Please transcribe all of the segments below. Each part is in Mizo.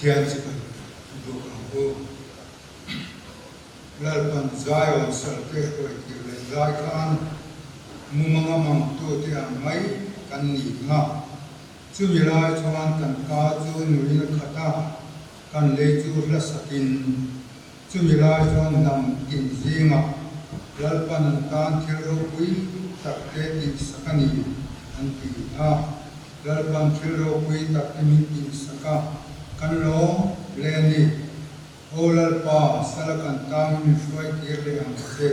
Pathian chibai i buk ang u. Lalpan Zion salte hruai tir leh lai khan mumanga mangtute ang mai kan ni nga. Chumi lai chuan kan ka chu nuin a khat a, kan lei chu hla sakin chumi lai chuan hnam tin zingah Lalpan an tan thil ropui tak te tihsak a ni an ti a. Lalpan thil ropui tak te min tihsak a, kan lawm hle a ni. Aw Lalpa, sala kan tangin min hruai tir leh ang che.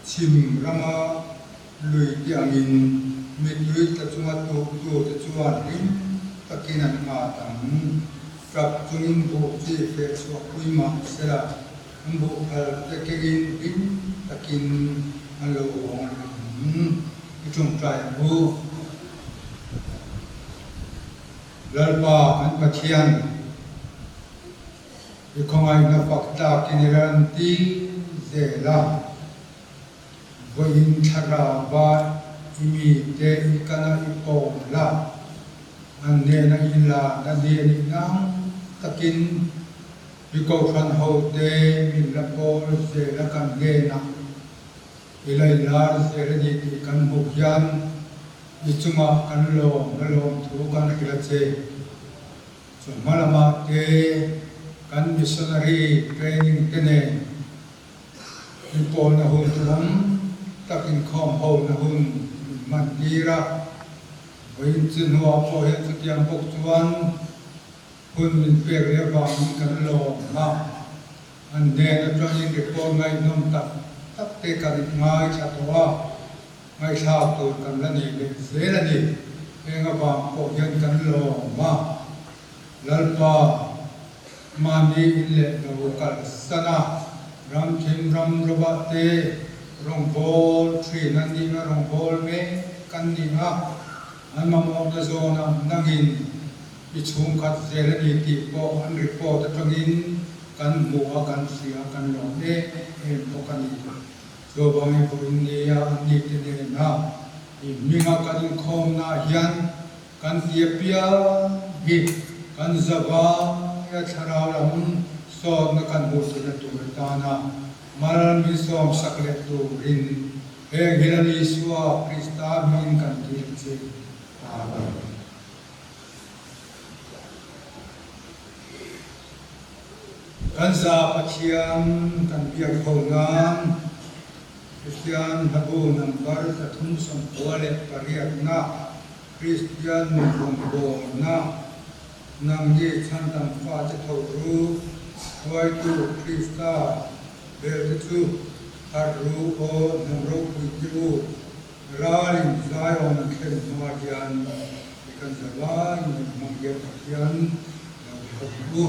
Chhim rama lui te angin mittui tla chunga tuktu te chuan hlim takin an nghat ang. Tap chungin buh chi feh chhuah pui mah sela, an buh phal te kengin hlim takin an lo hawng leh ang. I tawngtai ang u. Lalpa kan Pathian. I khawngaihna fak tlakin i ran ti zel a, vawiin thlarau va i mite i kana i pawm la, an hnena i lana lian i nang takin i kohhran hote min la pawl zel a kan hnenah i la inlar zel a ni tih kan hmuh hian i chungah kan lawm la lawmthu kan hrilh a che. Chu hma lamah te kan missionary training te nen inpawlna hun duhawm tak inkhawm hona hun min hman tir a. Vawiin chu hnuah pawh hian chutiang bawk chuan hun min pek leh avangin kan lawm a. An hnen atangin report ngaihnawm tak tak te kan ngaithla tawh a. Ngaihthlak tur kan la nei leh zel a ni. Heng avang pawh hian kan lawm a, Lalpa mahni in leh lo kalsan a, ram thim ram rawah te rawngbâwl thin an nih a, rawngbâwl mek an ni a, an mamawhna zawnah nangin i chhungkhat zel a ni tih pawh an report atangin kan hmu a, kan hria a, kan lawm em em bawk a ni. Chuvangin vawiin nia an ni te nena i hminga kan inkhawmnaah hian kan tia piang hi kan zavaia thlarau lam sawtna kan hmuh theihna tur atana mal min sawmsak leh turin heng hian Isua Krista hmingin kan dil che. Amen. Kan za Pathian kan biak ho nan Kristian hlabu number 38 na Kristian nun rawngbawlna nangni chhandam fate tho ru hruaitu Krista belte chu harh ru aw hnam ropui te u ralin Zion an thlen hma hian i kan za laiin min hmang hian Pathian lo hawk u.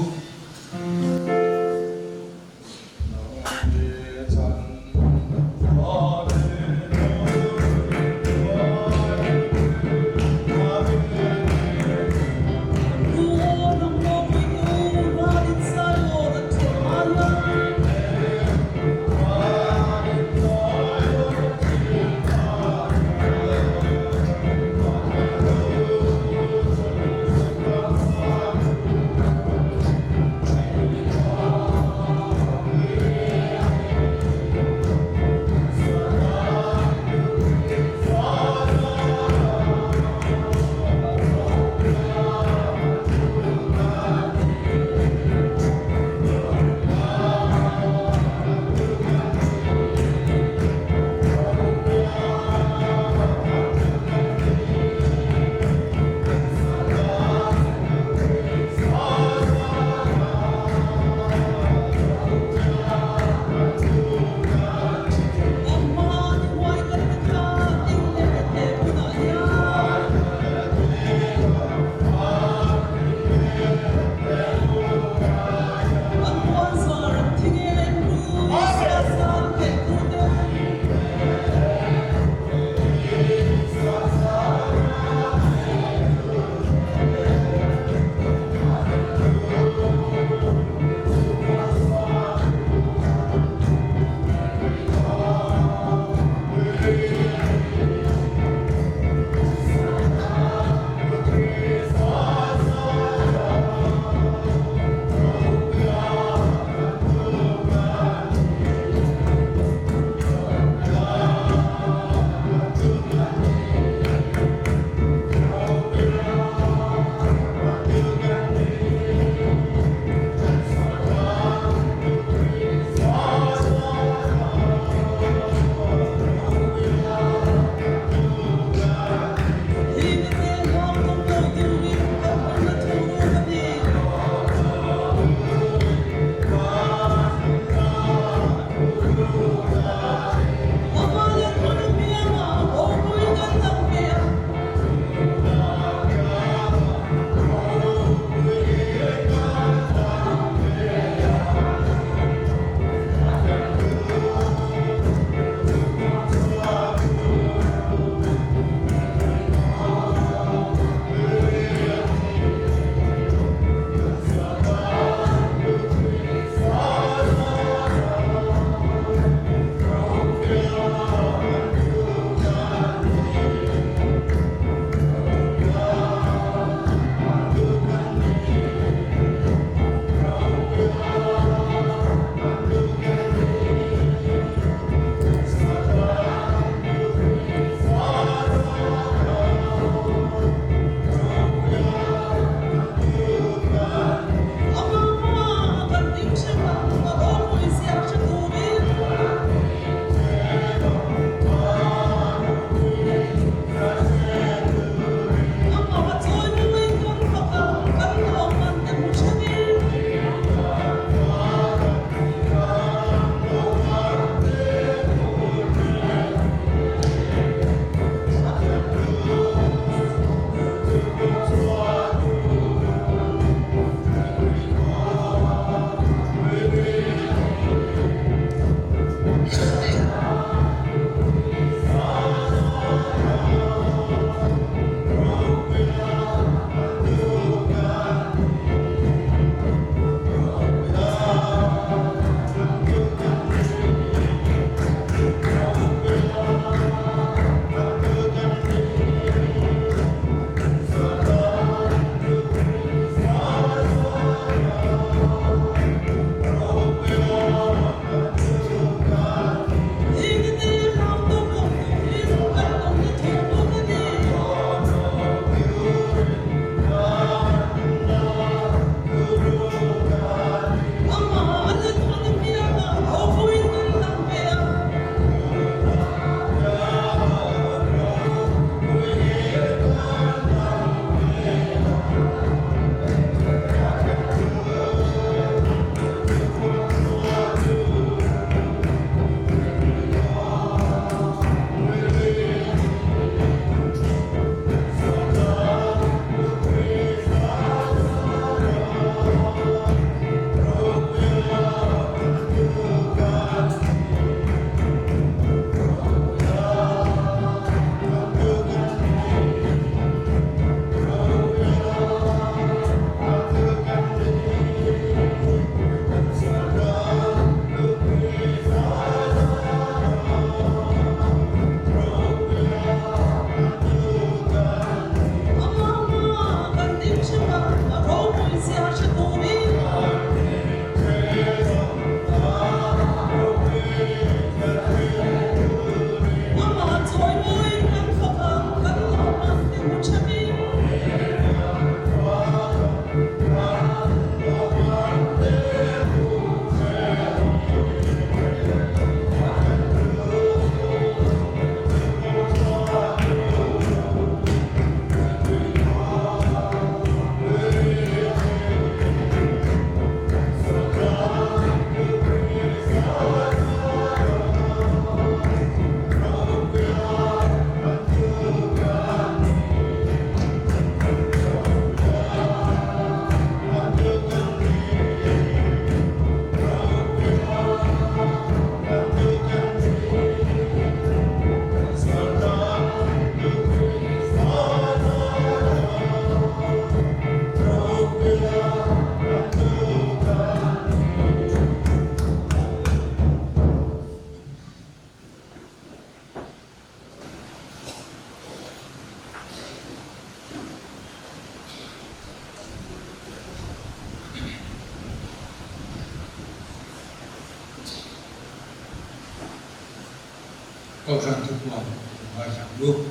Kohhran thupuan i ngaithla ang u.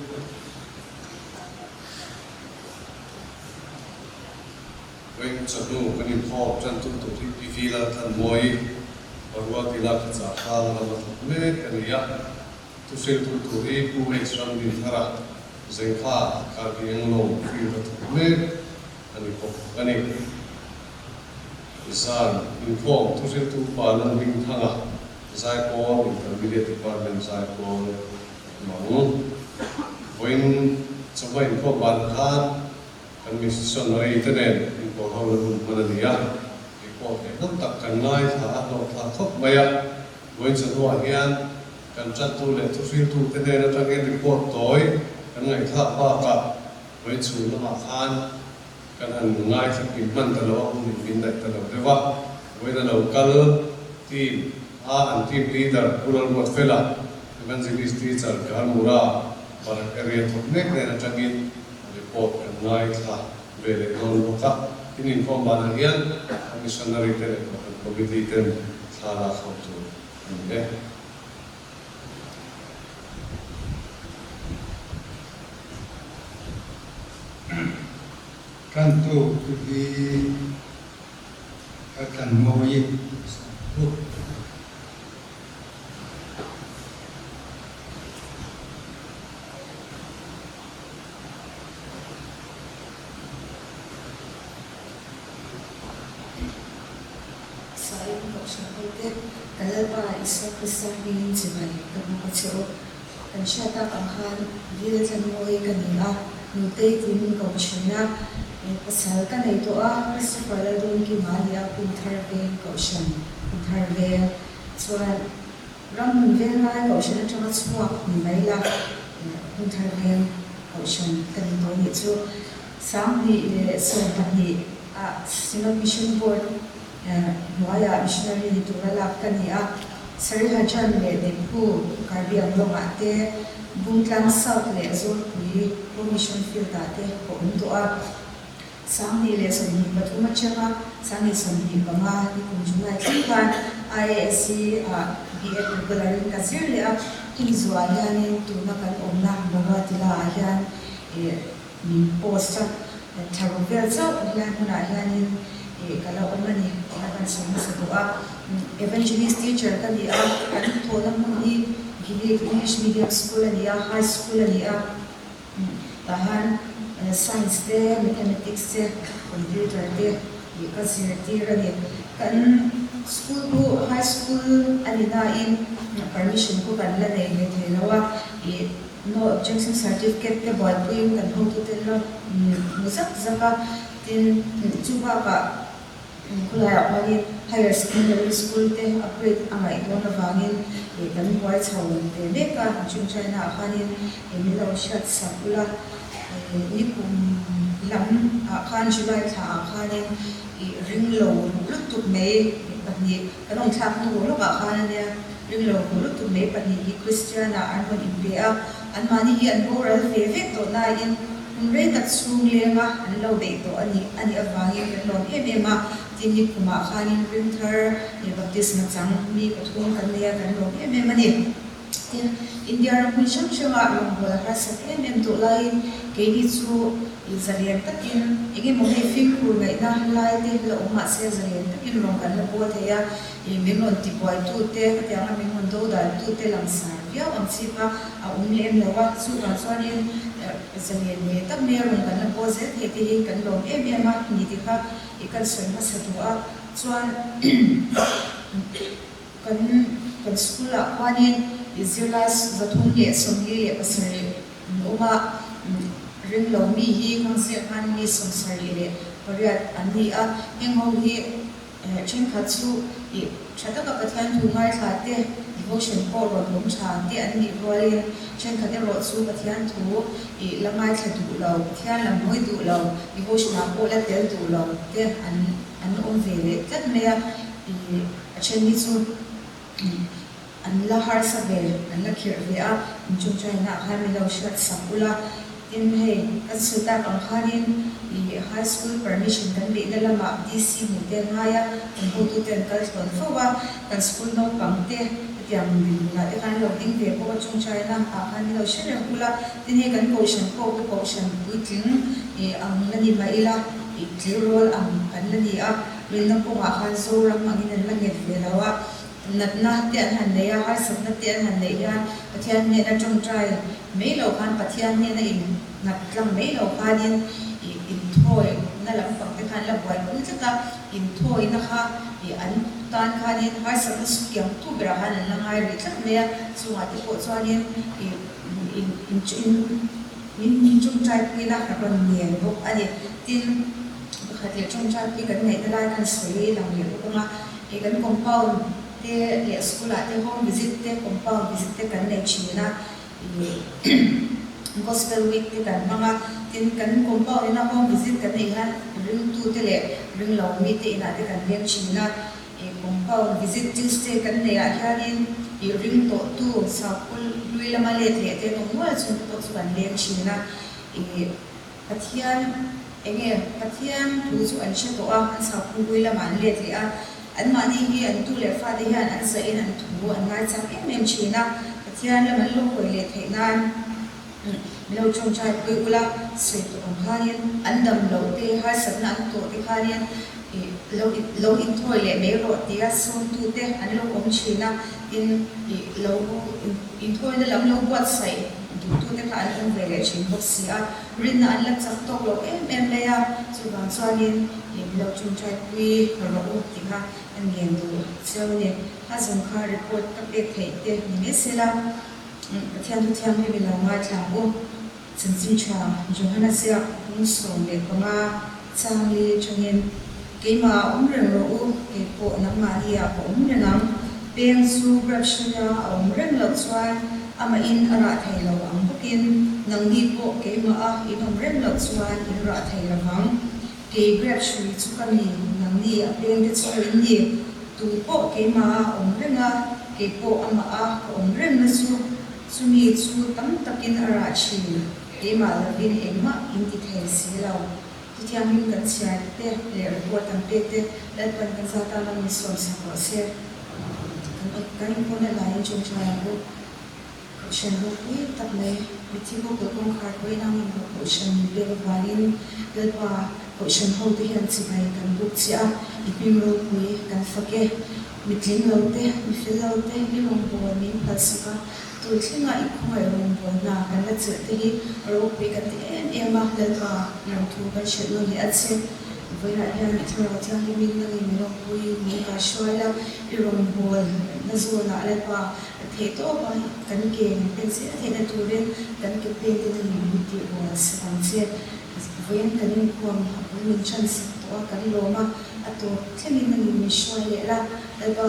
Vawiin chawhnu kan inkhawm tan tum tur hi Pi Vi Lalthanmawii Parua tila Khachah Hlang lama thawk mek a ni a. Thuhriltu tur hi Pu H Ramdinthara Zengkha Karbi Englong field a thawk mek a ni bawk a ni. Zan inkhawm thuhriltu upa Lalhmingthanga Zaipawl Intermediate Department Zaipawl hmang. Vawiin chawhma inkhawm banah khan kan missionary te nen inpawh ho na hun hman a ni a, report leh hlawm tak kan ngaithla a hlawhthlak khawp mai a. Vawiin chawhnuah hian kan tantu leh thuhriltu te hnen atangin report tawi kan ngaihthlak bakah vawiin chhung lamah khan Kan han ngaithla pui hman ta lo a, hun in min daih ta lo deuh a. Vawiin a lo kal team a an team leader Pu Lalruatfela, Evangelist Teacher Garmura, Barak area thawk mek nen atangin report kan ngaithla ve leh dawn bawk a. Tin inkhawm banah hian a missionary te leh Kohhran Committee ten thla lak ho tur a ni e. Tantu chu hi ka tlan mawi sak u. Sain Kohhran hote, ka Lalpa Isua Krista hmingin chibai ka hmu a che u. Kan hriat tak ang khan Dil Tlanmawi ka ni a, Nutei tiin ko thin a, pasal ka nei tawh a, Christopher Laldunkima a ni a, Kumthar Veng Kohhran, Kumthar Veng chuan Ramhmun Venglai Kohhran atanga chhuak ni mai la, Kumthar Veng Kohhran ka ni tawh nih chu. 2012 ah Synod Mission Board hnuaiah missionary ni tura lak ka ni a, Sarihajan leh Dephu, Karbi Anglong ah te, Bungtlang South leh Zawlpui Home Mission Field ah te ka awm tawh a. 2023 atanga 2025 ni kum July thleng khan IASC ah B.Ed regular in ka zir leh a, hemi zuah hianin tuna kan awmna Baruatila ah hian Min post a, thla ruk vel chauh helai hmunah hianin ka la awm a ni tih a kan sawi hmasa duh a. Evangelist teacher ka ni a, kan thawhna hmun hi Gilead English Medium School a ni a, High School a ni a. Tah hian Science te, Mathematics te, Computer te ka zirtir a ni. Kan school chu High School a ni nain permission khu kan la nei ve thei lo a. No objection certificate te buaipuiin kan hotute la hmu zak zak a, tin chu bakah khawlaiah khuanin higher secondary school te upgrade a ngaih dawn avangin kan buai chho ve mek a, chung China ah khanin min lo hriat sak ula, nikum lam ah khan July thla ah khanin ring lo lutuk mai pahnih kan awm thlak hnu lawkah khan ania. Ringlo hmu lutuk mai pahnih hi Kristian-ah an rawn inpe a, anmahni hi an boral ve vek tawh nain hun rei tak chhung lenga an lo beih tawh a nih a nih avangin kan lawm em em a, tin ni khumah khanin ringthar leh baptisma chang mi pathum kan nei a, kan lawm em em a ni. Tin, India ram hmun hrang hrangah rawngbâwl a harsat em em tawh laiin keini chu zalian takin eng emaw hei fimkhur ngaihna lai te la awm mahse zalian takin rawn kan la bawl thei a, Ih min rawn tibuaitute, hetianga min rawn dodaltute langsar viau ang chi kha a awm lem lo a, chuvang chuanin zalen ve tak mai a rawn kan la pawl zel thei te hi kan lawm em em a ni tih kha ih kan sawi hmasa duh a, chuan kan kan school ah khuanin ih zirlai 347 an awm a, ringlo mi hi khang ziah khan mi 78 an ni a, heng ho hi Thenkhat chu ih tha taka Pathian thu ngaithla te, devotion pawh rawn awm tha te an nih rualin thenkhat erawh chu Pathian thu ih la ngaithla duh lo, Pathian lam hawi duh lo, devotion ah pawh la tel duh lo te an an awm ve leh tlat mai a. Ih a then hi chu ih an la harsa ve, an la khirh ve a, inchungchaina ah khan min lo hriat sak ula. Tin, hei kan sawi tak ang khanin ih high school permission kan beihna lamah DC hmuh te an ngai a, kan hotute an kal thlawn fo a, kan school naupang te hetiang dinhmunah te khan an lo ding ve bawk a, tawngtaina ah khan min lo hre reng ula. Tin, hei kan kohhran pawh ka kohhran puitling ih ang la ni mah ila ih tleirawl ang kan la ni a, rinna kawngah khan Zoram angin an la nghet ve lo a. Natna te an han nei a, harsatna te an han neih hian Pathian hnena tawngtai mai loh khan, Pathian hnena in nghat tlang mai loh khanin ih inthawina lampang te khan la buaipui tlat a, inthawina kha ih an tan khanin harsatna sukiang tu berah khan an la ngai rih tlat mai a, chungah te pawh chuanin ih in in in in tawngtaipuina a rawn ngen bawk a ni. Tin, pakhat leh tawngtaipui kan ngaihna lai khan sawi lang leh bawk ang a. Hei kan compound te leh school ah te home visit te compound visit te kan nei thin a, ih gospel week te kan hmang a, tin kan compound ina home visit kan neih hian ringtu te leh ringlo mi te inah te kan leng thin a, ih compound visit Tuesday kan neih ah hianin ih ring tawh tu sakul hlui lama let leh te an awm nual chung te pawh chu kan leng thin a, ih. Pathian, enge Pathian thu chu an hre tawh a, an sakhaw hlui lamah an let leh a, anmahni hi an tu leh fate hian an zahin an thu an ngaichang em em thin a, Pathian lam an lo hawi leh theih nan min lo tawngtai pui ula, sawi tawh ang khanin an dam loh te, harsatna an tawh te khanin ih lo lo inthawi leh mai rawh tia sawmtute an lo awm thin a, tin ih lo Inthawina lam lo buatsaih duhtute kha an awm ve leh thin bawk si a, rinna an la chak tawk lo em em mai a, chuvang chuanin min lo tawngtaipui rawh u tih kha a ngen duh chiau a ni. A zawng kha report ka pek theih te ni mai se la, Pathian thu thianghlim i lo ngaithla ang u. Chanchin tha Johana ziak 15 chang li atangin, Keimah a awm reng rawh u, kei pawh nangmahni ah ka awm reng ang. Peng chu grape hruia a awm reng loh chuan amahin a rah thei lo ang bawkin nangni pawh keimah a in awm reng loh chuan in rah thei lo vang. Kei grape hrui chu ka ni, nangni a peng te chu in ni. Tu pawh keimah a awm reng a, kei pawh amah a ka awm reng na chu. Chumi chu tam takin a rah thin, keimah lovin engmah in ti thei si lo. Chutiangin kan chhiar te leh report an pek te Lalpan kan za tana min sawmsak rawh se. Kan kan inpawhna laiin tawngtai ang u. Kohhran ropui tak mai, mitthi ho kawlh kawngkhar pawhin ang in rawh kohhran min pek avangin Lalpa kohhran ho te hian chibai kan buk che a, i hming ropui kan fak e. Mi tling lo te, mi fel lo te, i rawngbâwl min phalsak a, tun thlenga i khawngaih rawngbâwlna kan la chelh te hi ropui kan ti em em a, Lalpa lawmthu kan hrilh nawn leh a che. Vawiinah hian i thlarau thianghlimin nangin mi ropui min kaihruai la, i rawngbâwl na zawnah Lalpa theih tawpa kan ke min pen zel theihna turin kan ke pen te nangin min tihbual sak ang che. Vawiin kan inkhawm a bul min ṭan sak tawh a, kan lawm a, a tawp thlengin a ni min hruai leh la, Lalpa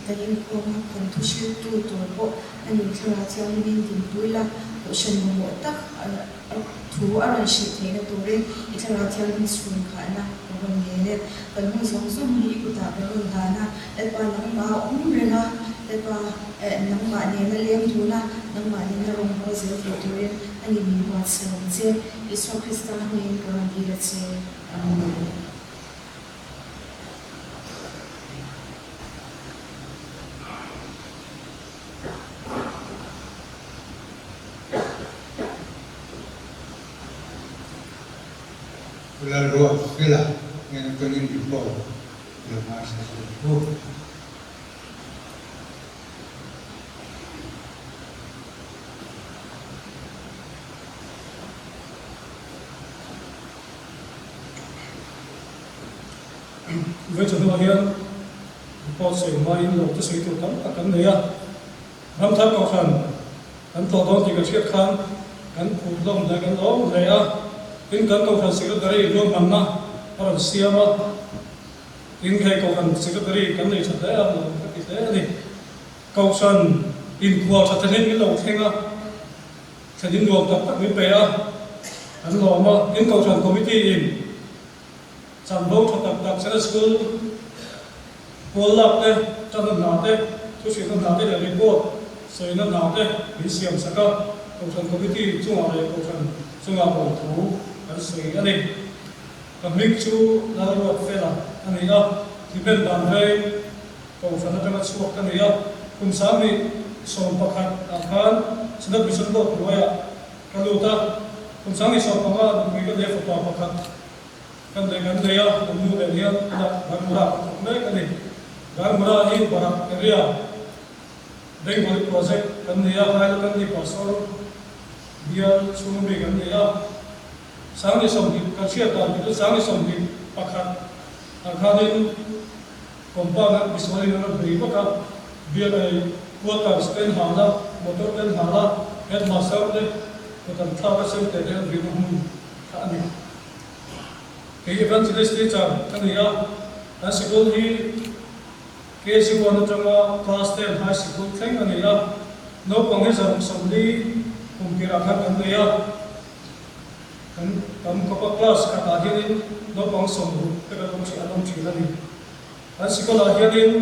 kan inkhawm a, kan thu hriltu tur pawh a ni thlarau thianghlimin dinpui la, kohhran mamawh tak thu a rawn hrilh theihna turin i thlarau thianghlim chhun khahna ka rawn ngen e. Kan hun zawng zawng hi i kutah ka rawn dan a, Lalpa nangmah a awm reng a, Lalpa nangmah nena leng dun a, nangmah nena rawngbâwl zel thei turin a ni min buatsaih ang che. Isua Krista hmingin ka rawn dil a che. Amen. Lalruatfela ngen atangin report lo ngaithla zawk bawk. Vawi chawhnuah hian report sawi hmain lo te sawi tur tam tak kan nei a, Ramthar Kohhran kan tlawh dawn tih kan hriat khan kan phut hlawm hle, kan lawm hle a, tin kan Kohhran Secretary ruahmanna a rawn siam a, tin hei Kohhran Secretary kan nei tha hle a, lawm ka ti hle a ni. Kohhran inkhual tha thlengin min lo thleng a, thlenin nuam tak tak min pe a, kan lawm a. Tin, Kohhran Committee in chanvo tha tak tak Sunday School pawl lak te, tanna hna te, thuhrilhna hna te leh report sawina hna te min siam sak a. Kohhran Committee chungah leh Kohhran. chungah lawmthu kan sawi a ni. Ka hming chu Lalruatfela a ni a, Hlimen Vanveng Kohhran atanga chhuak ka ni a, kum 2011 ah khan Synod Mission Board hnuaiah ka lut a, kum 2015 ah nupui ka nei fapa pakhat kan nei kan nei a, kan nu nen hian tunah Garmura ka thawk mek a ni. Garmura hi Barak area Bengali project kan nei a, Hailakandi Pastor bial chhung ami kan nei a. 2020 kan hriat dan hi chu 2021 ah khanin compound an misualin an rawn bei vak a, bial ei quarters te an hal a, motor te an hal a, headmaster te kut an thlak a sente te an rihna hmun kha a ni. Kei evangelist teacher ka ni a, kan sikul hi KG one atanga class ten high sikul thleng a ni a, naupang hi 140 kum tirah khan kan nei a. Kan tam khawp a, class khatah hianin naupang 60 te kan awm thin an awm thin a ni. Kan sikulah hianin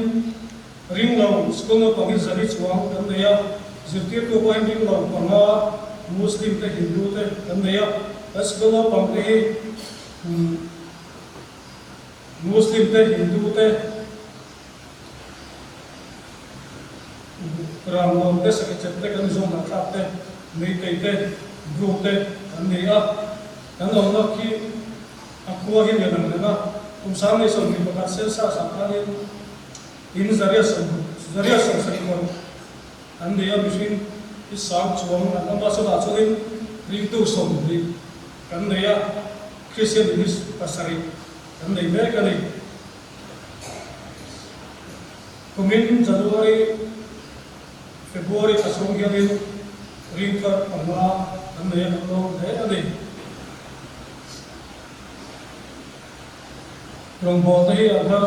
ring lo school naupang hi zali chuang kan nei a, zirtirtu pawh hian ring lo panga Muslim te Hindu te kan nei a, kan sikul naupang te hi Muslim te Hindu te Ramlawm te, Sakechep te, kan Mizo hnahthlak te, Meitei te, Bru te an ni a. Kan awmna khi a khua hi lian ang reng a, kum 2021 census ah khanin in 170 kawrh an ni a, mihring hi sang chuang an awm a, chutah chuanin ringtu 20 kan nei a, Kristian in hi pasarih kan nei mek a ni. Kumin January, February thla chhung hianin ring thar panga an nei a kan lawm hle a ni. Rawngbâwl te hi an har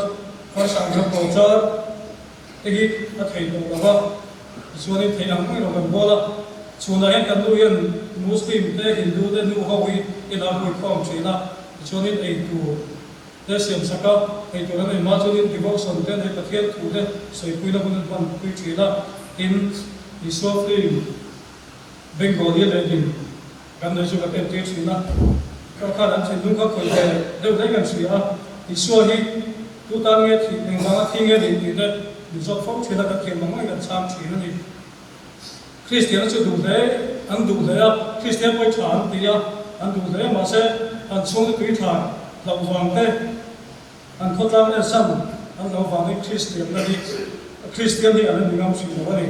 harsa ang hian pawlchar te hi a thei tawh lo va, tichuanin thei ang ang rawn kan bawl a. Chhunah hian kan nu hian Muslim te, Hindu te nu ho hi inah a huikhawm thin a, tichuanin ei tur Te siam sak a, hei tur an ei hma chuanin devotion te hei Pathian thu te sawipuina hun an hman pui thin a, tin Isua film Bengali leh lim kan nei chu kan entir thin a, kha khan an thinlung kha khawih ve deuh hle kan hria a, Isua hi tu tan nge thih engvanga thi nge nih tih te min zawt fo thin a, kan thiam ang angin kan chhang thin a ni. Kristiana chu duh hle an duh hle a, Kristian pawi tha an ti a, an duh hle mahse an chhungte tui tha hlauh vang te, an khawtlang ensan an hlauh vangin Kristianna hi Kristian hi an la ni ngam hrih lo a ni.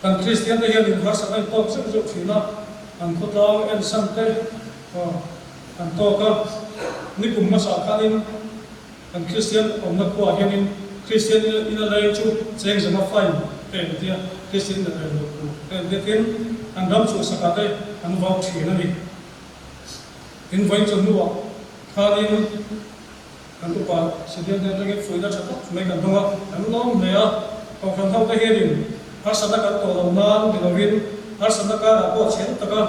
Kan Kristian te hian inharsatna in tawk zeuh zeuh thin a, an khawtlang ensan te an tawk a, nikum hmasa khanin Kan Kristian awmna khuaah hianin Kristian ina leng chu cheng zanga fine te an tia, Kristian ina leng loh tur te an tia tin an ram chhuahsakah te an vau thin a ni. Tin vawiin chu hnuah khanin kan upa Senior hnen atangin fuihna tha tak mai kan dawng a, kan lawm hle a, Kohhran ho te hianin harsatna kan tawh loh nan ni lovin harsatna karah pawh chhel taka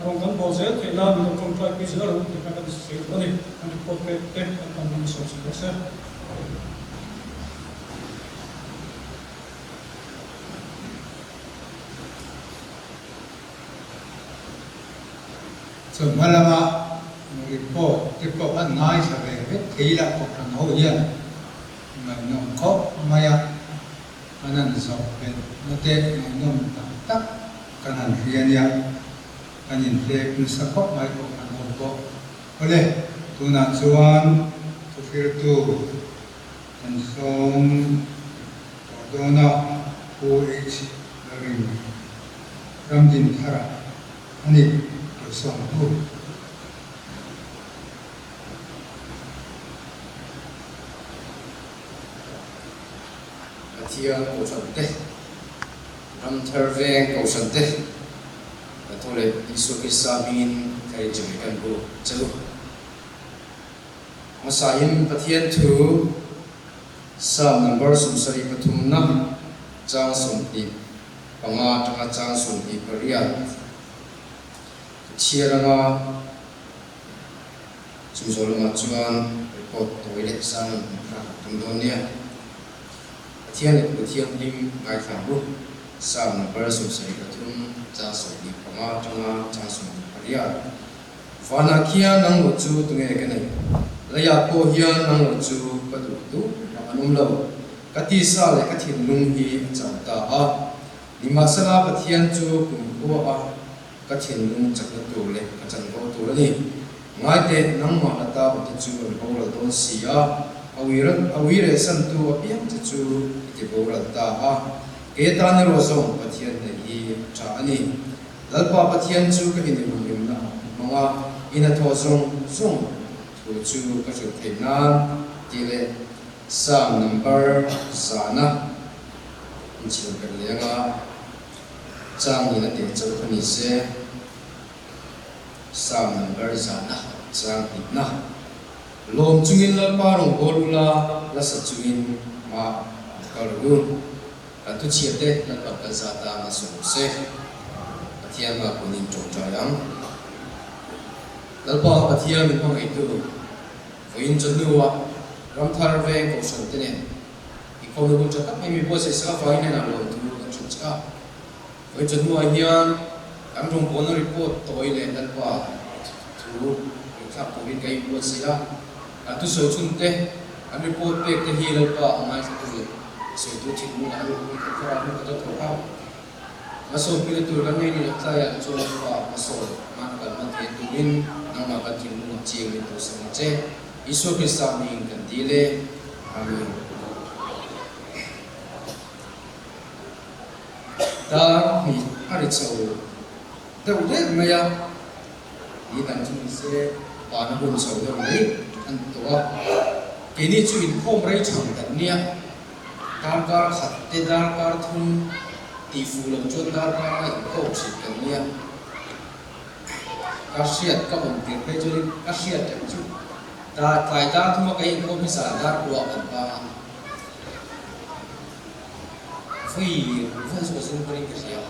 rawn kan bawl zel theih nan min lo tawngtai pui zel rawh tih kha kan sawi duh a ni. An report pek te kan tam in sawi chhe rawh se. Chawhma lama report te pawh an ngaithla ve vek thei lah kohhran ho hian ngaihnawm khawp mai a, kan han zawh belh na te ngaihnawm tak tak kan han hria nia, kan inhlep nasa khawp mai kohhran ho pawh. Awle, tunah chuan thuhriltu kan sawm tawh dawn a, Pu H. Lalrin Ramdinthara a ni tawh sawmtu. Pathian Kohhran te, Ramthar Veng Kohhran te, Ka thaw leh Isua Krista hmingin ka inchawih kan bu che u. Hmasain Pathian thu Psalm number 73 na chang 25 atanga chang 28 ka chhiar anga chumi zawh lamah chuan report tawi leh sermon kan thlak tum dawn nia. Pathian leh Pathian hlim ngaithla ang u. Psalm number 73 chang 25 atanga chang 28. Vanah khian nang lo chu tunge ka nei? Leiah pawh hian nang lo chu ka duh duh mah an awm lo. Ka tisa leh ka thinlung hi a chau ta a. Nimahsela Pathian chu kumkhua a ka thinlung chakna tur leh ka chanvo tur a ni. Ngaite, nangmah la ta awmte chu an boral dawn si a, a a ui rehsantu apiang che chu i ti boral ta a. Kei atan erawh zawng Pathian hnaih hi a tha a ni. Lalpa Pathian chu ka inihumhimna a hmang a, i hnathawh zawng zawng thu chu ka hrilh theih nan tih leh Psalm number zana inchhiar ber leng a. Chang in a teh chauh kha ni se, Psalm number zana chang hnihna. Lawm chungin Lalpa rawn bawl ula, la sa chungin hma an kal rawh u. Kan thuchhiat te Lalpan kan za tan a sawi rawh se. Pathian hma kunin tawngtai ang. Lalpa Pathian min hmangaihtu, vawiin chawhnuah Ramthar Veng Kohhran te nen I khawmna hun tha tak mai mi buatsaih sak avangin hnenah lawm thu kan hrilh che a. Vawi chawhnuah hian kan rawngbawlna report tawi leh Lalpa thu ngaihthlak turin ka inbuatsaih a. Kan thusawi chhun te, kan report pek te hi Lalpa a ngaithla tu leh sawitu thinlungah a luhpui theih thar a hmun ka ta tawh a. Hmasawnpuina tur kan nei ni loh tlaiah chuan Lalpa hmasawn hman kan hman theih turin nangmah kan thinlungah chiang min tawhsak ang che. Isua Krista hmingin kan dil e. Amen. Dar hnih a ri chho deuh deuh mai a, ni dang chu ni se van a hun chho deuh mai a ni tawh a. Keini chu inkhawm rei chhang kan nia, darkar khat te darkar thum tih fuh lo chuan darkar a inkhawm thin kan nia. Ka hriat ka awm tir phei chuanin ka hriat reng chu dar tlai dar thuma ka inkhawm hi zan dar kuah kan bang a, vui vel chu ka zum pawhin ka hria.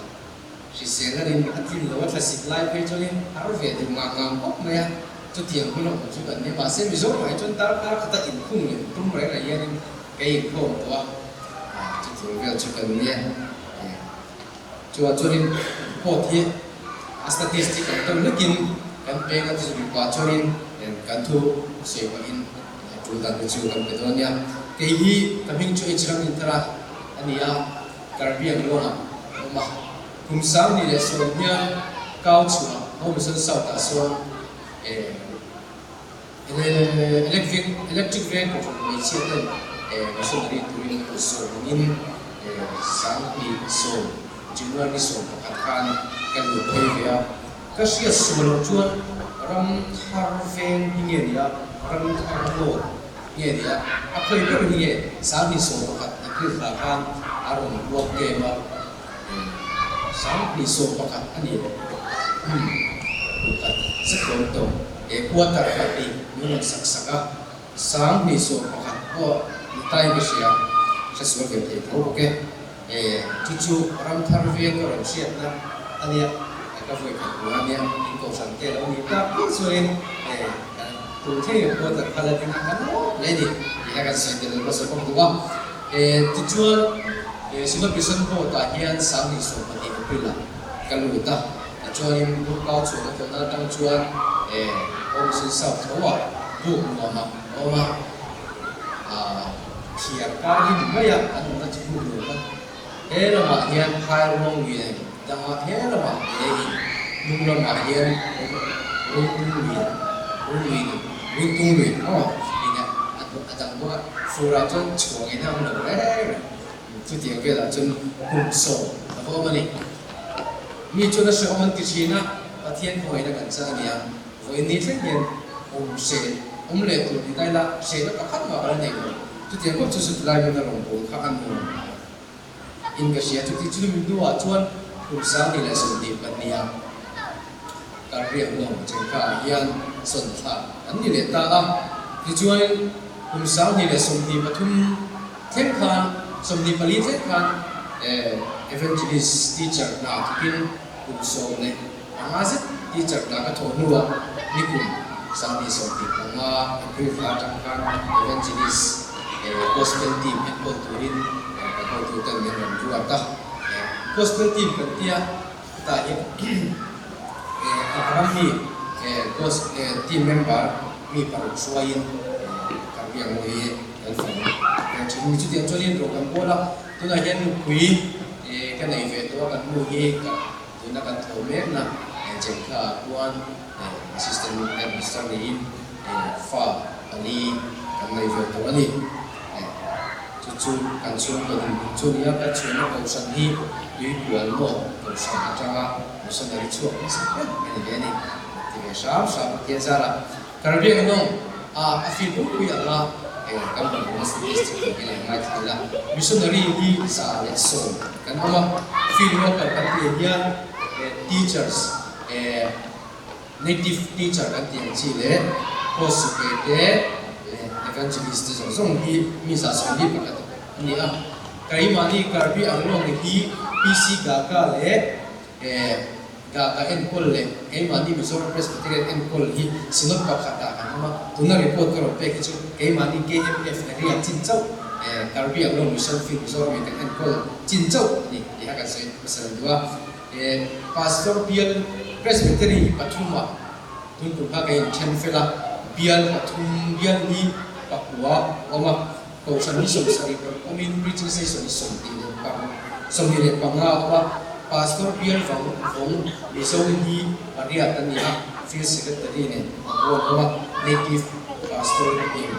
Hrisel a rin a tlin lo a thlasik lai phei chuanin har ve duh ngang ngang khawp mai a, chutiang hun a awm chu kan nia. Mahse Mizoramah hi chuan darkar khata inkhung leh tum reng reng hianin ka inkhawm tawh a, chutiang vel chu kan nia. Chuan chuanin report hi a statistic ang deuh hlekin kan peng a ti mipa chuanin kan thu sawi pahin a tul dan te chu kan pe dawn nia. Kei hi ka hming chu H Ramintara a ni a, Karbiang luangah ka awm a. Kum 2010 hian kau chhuah Home Mission South ah sawn Electric electric veng kohhran hmeichhia ten missionary turin an sawm angin 2010 January 11 khan ka lut phei ve a. Ka hriat sual loh chuan Ramthar veng hi nge ni a, Ramthar Road nge ni a, a khawi ber hi nge 2011 April thla khan a rawn ruak kem a, 2011 a ni le. Kum khat zet dawn tawh. He quarter kha hei min rawn sak sak a, 2011 pawh ni tai ka hria, hre sual ve thei tho bawk e. E, chu chu Ramthar veng ka rawn hriatna a nia, ka vawi khat hmu a nia, in kohhran te lo ni tak viau chuanin e, kan tum thleng in quarter kha la ding a, kan lawm hle a ni tih kha kan sawi tel hmasa bawk duh a. E, tichuan e, Synod Mission Board ah hian 2012 April ah ka lut a. Tichuanin buk kau chhuahna tawhna atang chuan eh awm sin south tho ah buk nuam ah a awm a, ah thiar kar hi ni mai a an awmna chu buk nuam kha he lamah hian phai ruang lui nen dangah he lamah te in hnung lamah hian rungtung lui rung lui rungtung lui aw in a a dang bawk a fur ah chuan chhuah ngei na a awm lo reng reng. Chutiang velah chuan kum sawm a va awm a ni. Mi chuan a hrehawm an ti thin a, Pathian khawngaihna kan chang a nia. Vawiin ni thleng hian awm hreh awm leh tur ni daila hrehna pakhat mah ka la nei lo. Chutiang khawp chu chutilai hmuna rawngbâwl kha a nuam in ka hria. Chuti chu mi hnuah chuan kum 2022 ah Karriah lawng chengkha ah hian sawn thlak an ni leh ta a. Tichuan kum 2023 Thleng khan 24 thleng khan Evangelist teacher hna thawkin kum 15 zet teacher hna ka thawh hnuah nikum 2025 April thla atang khan Evangelist Gospel team enkawl turin kan hotu ten min rawn ruat a. Gospel team kan tia hetah hian ram mi team member mi paruk hruaiin Karbi Anglong hi kan fang thin a ni. Chutiang chuanin rawh kan pawl a, tunah hian nupui ka nei ve tawh a, kan nu hi tuna kan tho mekna Chengkha ah khuan Assistant Headmaster niin fa pali kan nei ve tawh a ni. Chu chu kan chhungkaw dinhmun chu a ni a, kan chhuahna kohhran hi Tuikual maw kohhran atanga missionary chhuak hmasa ber a ni ve a ni ti ve hram hram Pathian zarah Caribbean anawng a a fir pui anga kan rawn awm a statistic tih hian an ngaithla ila missionary hi 110 kan awm a, field worker kan tih ah hian teachers Native teacher kan tih ang chi leh post sipai te leh evangelist te zawng zawng hi mi 141 a ni a. Keimahni Karbi Anglong hi PC Gaga leh Gaga enkawl leh keimahni Mizoram Presbyterian enkawl hi Synod pakhatah kan awm a. Tuna report ka rawn pek hi chu keimahni KMF area chin chauh Karbi Anglong Mission Field Mizoram in kan enkawl chin chauh a ni tih kha kan sawi hmasa duh a. He Pastor bial Presbytery pathumah tun kum kha ka inthen fel a, bial pathum bial hi pakua a awm a, Kohhran hi 70 paruk awmin Preaching Session hi 25 a awm a, Pastor bial vang vawng Mizo hi pariat a ni a, Field Secretary nen pakua an awm a, Native Pastor in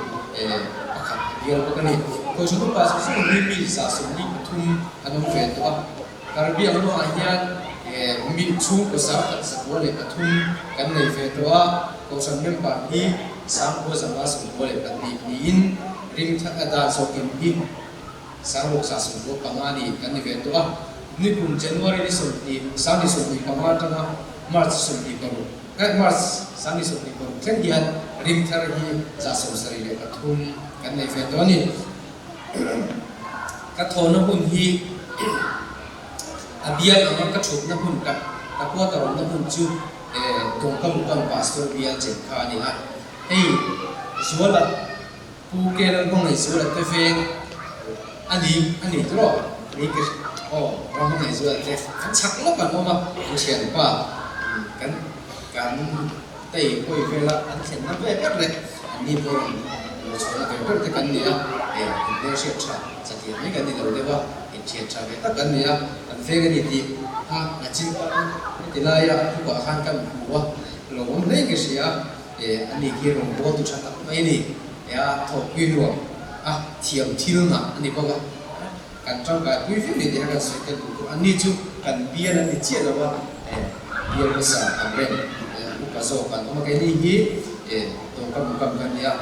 pakhat a bial bawk a ni. Kohhran upa zawng zawng hi mi 143 an awm ve tawh a. Karbi Anglong-ah hian mi chhungkaw 143 kan nei ve tawh a, Kohhran member hi 9,092 niin ringthat a dan zawkin hi 6,195 ni kan ni ve tawh a. Nikum January ni 20, 2025 atanga March 26, March 2026 thleng hian ringthar hi 73 kan nei ve tawh a ni. Ka thawhna hmun hi a bial anga ka thutna hmun ka ka quarter awmna hmun chu Dawngka Mukam Pastor bial chen kha a ni a. Hei Zuala Pu Kelan Hmangaih Zuala te veng a ni a ni tawh ni ka aw Ram Hmangaih Zuala te an chhak lawk an awm a, an thianpa kan kan Tei hawi vela an thlenna ve ber leh an ni pawh rawn lo chhuahna ve ber te kan ni a, e inhmel hriat tha satliah mai kan ni lo deuh a, inthian tha ve tak kan ni a, kan veng a ni tih a nachin pawn heti laia a tukah khan kan hmu a, lo awm hle ka hria a, e a ni khi rawn bawl tu tha tak mai a ni, e a thawhpui nuam a thiam thil ngah a ni bawk a, kan tangkai pui viau ni tih kha kan sawi tel duh bawk. Anni chu kan bial an ni chiah lo a, bial hmasa ang reng upa zawk an awm a, keini hi tawngkam mukam kan ni a.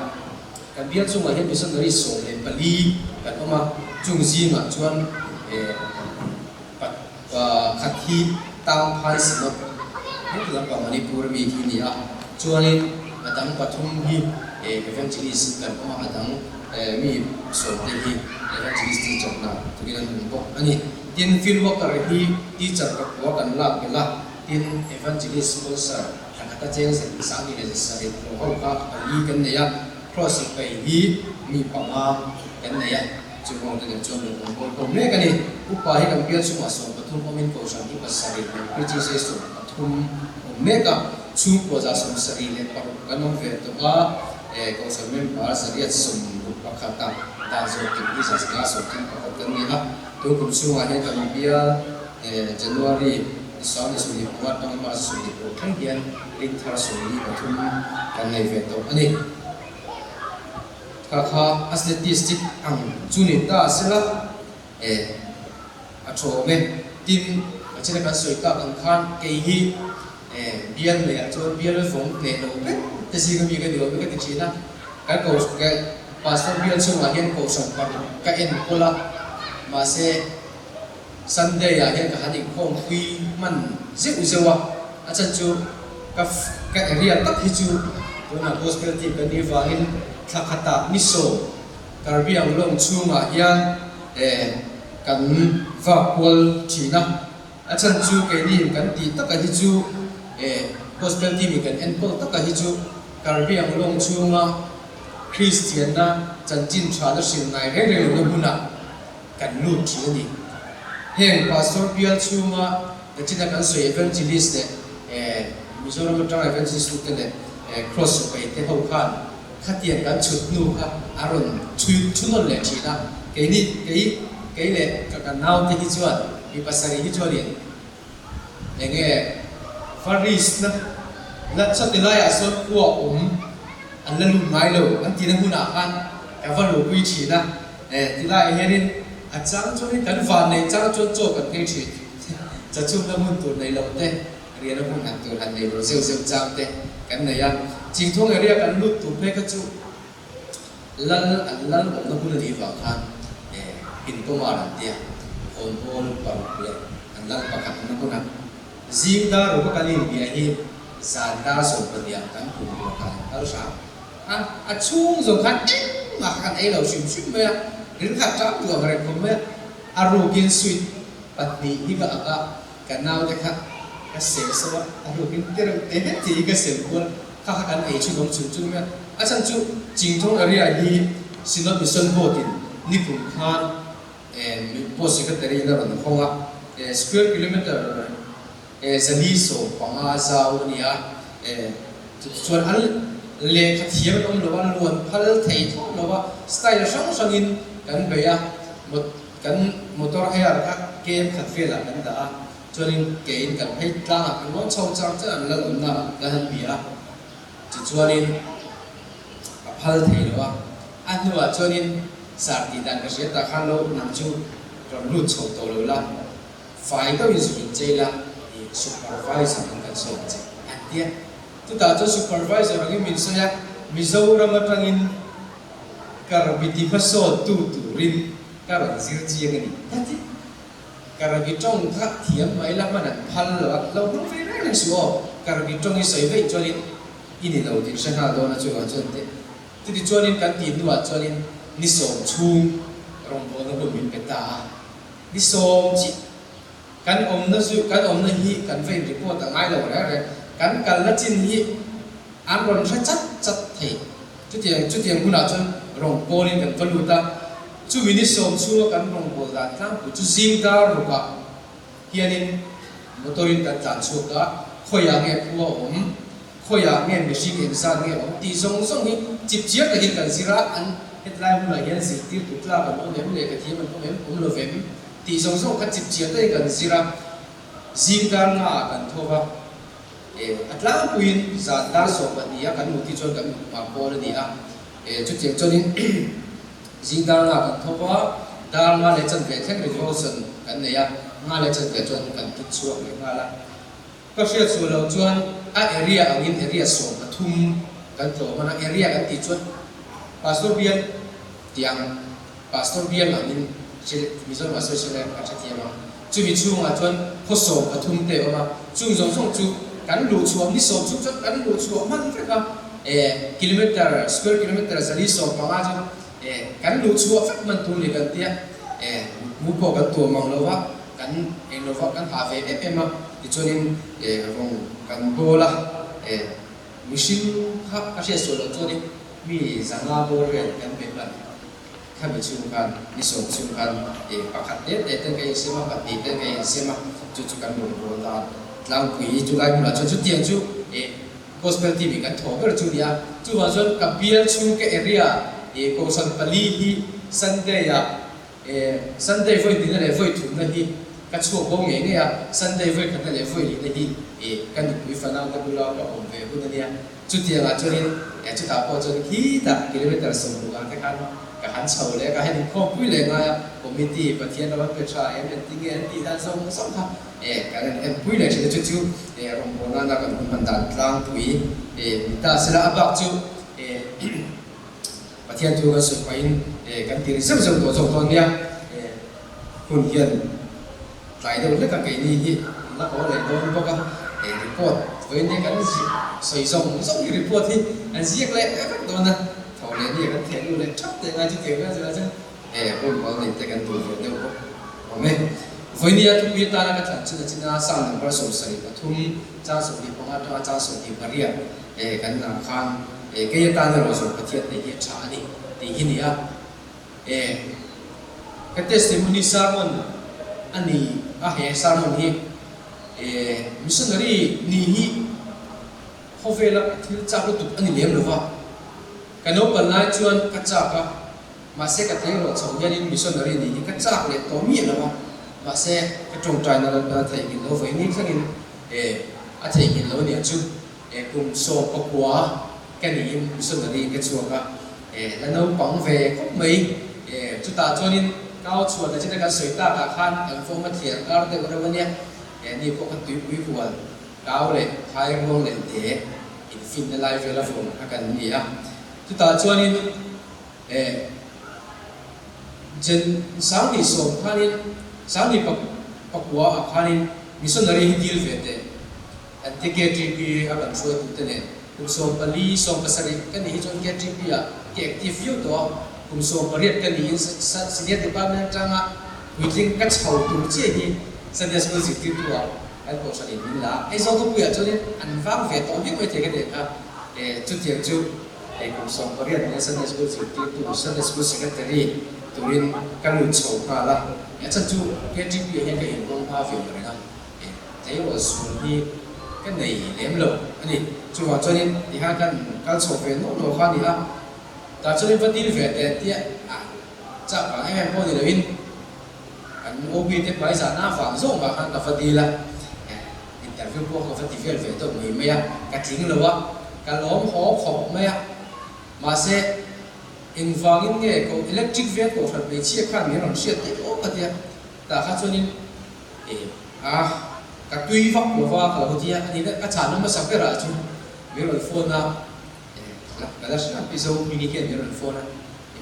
Kan bial chungah hian missionary 14 kan awm a, chung zingah chuan pakhat hi Tangphai Synod heti lampang Manipur mi hi ni a, chuanin a dang pathum hi evangelist kan awm a, a dang Mi sawmte hi Evangelist teacher hna tukin an awm bawk a ni. Tin, field worker hi teacher pakua kan lak belh a, tin, Evangelist sponsor thla khata cheng zet 2600 hlawh ho kha pali kan nei a, cross sipai hi mi panga kan nei a, chuvang te nen chuan rawn awm bawl khawm mek a ni. Upa hi kan bial chungah 13 awmin kohhran hi pasarih leh preaching session pathum awm mek a, chhungkua 76 kan awm ve tawh a. He Kohhran member 161 a dan zawh tum hi 131 kan ni a. Tun kum chhungah hian kan bial January ni 25 atanga March 26 thleng hian ring thar 43 kan nei ve tawh a ni. Kha kha a statistic ang chu ni ta sela a tha awm e. Tin, a china kan sawi tak ang khan kei hi Bial leh ah chuan bial vawng hneh lo vek te zinga mi ka ni awm e ka ti thin a. Kan ko ka Pastor bial chhungah hian kohhran paruk ka enkawl a, mahse Sunday ah hian ka han inkhawm pui hman zeuh zeuh a, a chhan chu ka ka area tak hi chu tunah Gospel team kan nih vangin thla khatah ni sawm Karbi Anglong chhungah hian kan vak kual thin a. A chhan chu keini kan tih taka hi chu eh Gospel team in kan enkawl taka hi chu Karbi Anglong chhunga Kristianna chanchin tha la hrilh ngai reng reng lohna hmunah kan lut thin a ni. Heng Pastor bial chhunga nachina kan sawi Evangelist leh Mizoram atanga Evangelist tu te leh Cross sipai te ho khan khatiang kan chhut hnu kha a rawn chhui thunawn leh thin a. Keini kei kei leh ka ka naute hi chuan mi pasarih hi chuanin enge Faris na la chawti laiah sawn khua awm an la lut ngai lo an tihna hmunah khan ka va luhpui thin a. Ti laiah hianin a chang chuanin kan van neih chang chuan chaw kan nghei thin. Chachhumna hmun tur nei lo te, riahna hmun han tur han nei lo zeuh zeuh chang te kan nei a. Chingthawng area kan lut tur phei kha chu lal an lal awmna hmun a nih vang khan inpawmar an tia, khawnbawl paruk leh an lal pakhat awmna hmuna zing dar ruk a kan inbia hi zan dar 12 ah kan kum tur khan an kal hram a, a chhung zawng khan engmah kha kan ei lo hrim hrim mai a, rin khat ṭam duh ang reng khawp mai a, a rukin sweet pahnih hi ka ak a, ka naute kha ka sem sauh a, a rukin tereuh te tih hi ka sem kual. Kha kha kan ei chhun awm chhun chhun mai a. A chhan chu Chingthawng area hi Synod Mission Board in nikum khan Post Secretary in a rawn hawng a, square kilometre 415 zau a ni a, chuan an lehkha thiam an awm lo a, luan phal thei thlawt lo a, style hrang hrangin kan bei a, kan motor hire kha kem khat velah kan dah a. Chuanin keiin kan phei tlangah kan rawn chho char char an lalawmna kan han bia a, tichuanin a phal thei lo a, a hnuah chuanin sar tih dan ka hria tak khan lo nang chu rawn lut chho tawh lo la, fai deuhin zu in chei la i supervisor ang kan sawi ang che an ti a, chutah chuan supervisor angin min sawi a, Mizoram atangin karbiti hmasawn tu turin ka rawn zir chiang a ni ka ti. Karabi tawng kha thiam mai la hman an phal lo a, lo hmang ve reng reng suh aw, Karabi tawng i sawi veih chuanin i ni lo tih hre nghal dawn a chuvang chuan teh. Chuti chuanin kan tih hnuah chuanin ni sawm chhung rawngbawlna hun min pe ta a, ni sawm chiah kan awmna chu kan awmna hi kan va in report a ngai lo reng reng, kan kalna chin hi an rawn hre chat chat thei. Chutiang chutiang hunah chuan rawng pawlin kan va lut a, chumi ni sawm chhunga kan rawngbâwl dan tlangpui chu zing dar rukah hianin motor-in kan tlan chhuak a, khawiah nge khua awm, khawiah nge mihring engzat nge awm tih zawng zawng hi chip chiar takin kan zir a, an hetlai hunah hian zirtirtu tlak an awm em, lehkha thiam an awm em, awm lo vem tih zawng zawng kha chip chiar takin kan zir a, zing dar ngaah kan tho va. E, a tlangpuiin zan dar 12 a kan mut hi chuan kan mut hma pawl a ni a. E, chutiang chuanin zing dar nga kan thawk a, dar nga leh chanve thleng revolution kan nei a, nga leh chanve chuan kan tut chhuak leh nghal a. Ka hriat sual loh chuan a area angin area 13 kan tlawm a, area kan tih chuan Pastor bial tiang Pastor bial angin Mizoram ah sawi sela kan hrethiam ang. Chumi chhungah chuan khaw 13 te a awm a, chung zawng zawng chu kan luh chhuah ni sawm chung chuan kan luh chhuah hman vek a, e kilometer, square kilometer 115 chu e kan luh chhuah vek hman tur ni kan tia, e mu pawh kan tuam ang lo va, kan eng lo va, kan hah ve em em a, tichuanin e rawng kan bawl a, e mihring kha ka hriat sual loh chuanin mi 500 bawr vel kan be hman. Khami chhung khan ni sawm chhung khan e pakhat te te ten ka insem a, pahnih ten ka insem a, chu chu kan rawn bawl ta tlangpui chu lai hmunah chuan chutiang chu e gospel team in kan thawh ber chu a ni a. Chuvang chuan ka bial chhung ka area e kohhran pali hi Sunday ah e Sunday vawi hnihna leh vawi thumna hi ka chhuak bo ngei ngei a, Sunday vawi khatna leh vawi lihna hi e ka nupui fanau te bula ka awm ve hun a nia. Chutiangah chuanin chutah pawh chuan khitah kilometre 60 ah te khan ka han chho leh a, ka han inkhawmpui leh ngai a, committee Pathian ram an pe tha em engtin nge an tih dan zawng zawng kha kan han enpui leh thin a, chu chu rawngbâwl nana kan hun hman dan tlangpui ni ta sela a bak chu Pathian thu kan sawi pahin kan ti ri zeuh zeuh tawh zawk dawn nia, hun hian Tlai deuh hlek a keini hi an la haw leh dawn bawk a, he report vawiin kan sawi zawng zawng hi report hi an ziak leh vek dawn a, tho leh nia kan theh lut leh thap teh ngai chu tiang vel zela chuan he hun pawl nei te kan duh ve deuh bawk awm e. Vawinia thupui atana ka thlan chin a chin a, Psalm number 73 chang 25 atanga chang 28 kan lam khan kei atan erawh zawng Pathian hei hi a tha a ni tih hi ni a. Ka testimony sermon. a ni a he sermon hi missionary ni hi khawvela ka thil chak lutuk a ni lem lova ka naupang lai chuan ka chak a mahse ka tleirawl chho hianin missionary ni hi ka chak leh tawh miah lo a mahse ka tawngtaina lalpan a theihnghilh lo vawiin thlengin a theihnghilh lo nia chu. Kum 19 ka niin missionary ka chhuak a, la naupang ve khawp mai. Chutah chuanin kau chhuan a china kan sawi takah khan kan form a thliar kar deuh reuh a nia. Ni pawh ka tuipui hual kau leh phai ruang leh te infinna lai vel a vawm kha kan ni a. Chutah chuanin Jan 2010 khanin 2009 ah khanin missionary hi dil ve teh. An ti KTP a kan hruaitute nen kum 14, 17 ka nih hi chuan KTP ah ka active viau tawh a, kum 18 ka niin Senior Department atanga puitling ka chho tur chiah hi Sunday School zirtirtu ah kan kohhran in min la a. Aizawl khawpuiah chuanin an vang ve tawh viau mai thei ka tih kha chutiang chu kum 18 nia Sunday School zirtirtu, Sunday School Secretary turin ka lut chho nghal a, a chhan chu KTP ah hian ka inhawng hma ve reng a. Tleirawl sual hi ka nei lem lo a ni. Chuvang chuanin tihian kan kal chho ve nawk nawk kha a ni a, tah chuanin va dil ve teh tia a chak vang em em pawh ni loin kan OB te hmai zahna vang zawng vang khan ka va dil a, interview pawh ka va ti vel ve deuh mai mai a, ka tling lo a, ka lawm haw khawp mai a, mahse engvangin nge ko electric veng kohhran hmeichhia khan min rawn hriat theih awk a tia, tah kha chuanin A, ka tui vak lo va ka lo ti a, ani na ka chahna hmasa berah chu min rawn phone a, la ka la hria pi Zo Hming hian min rawn phone a,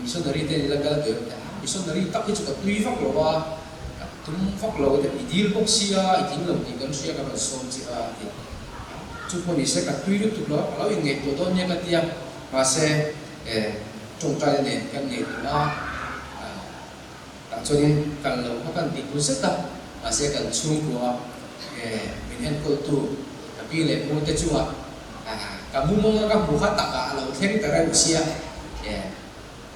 missionary te la kal ve a, missionary tak hi chu ka tui vak lo va, ka tum vak lo te i dil bawk sia, i tling lo tih kan hria ka rawn sawm che a ti a, chu pawh ni se ka tui lutuk lo a, ka lo inngaihtuah dawn nia ka ti a, mahse tawngtaina nen kan ngaihtuah a. Tah chuanin kal lo kha kan ti tur zet a, mahse kan chhungkua min enkawltu ka pi leh pu te chungah ka mu mawng a ka hmu kha takah a lo thleng ta reuh sia.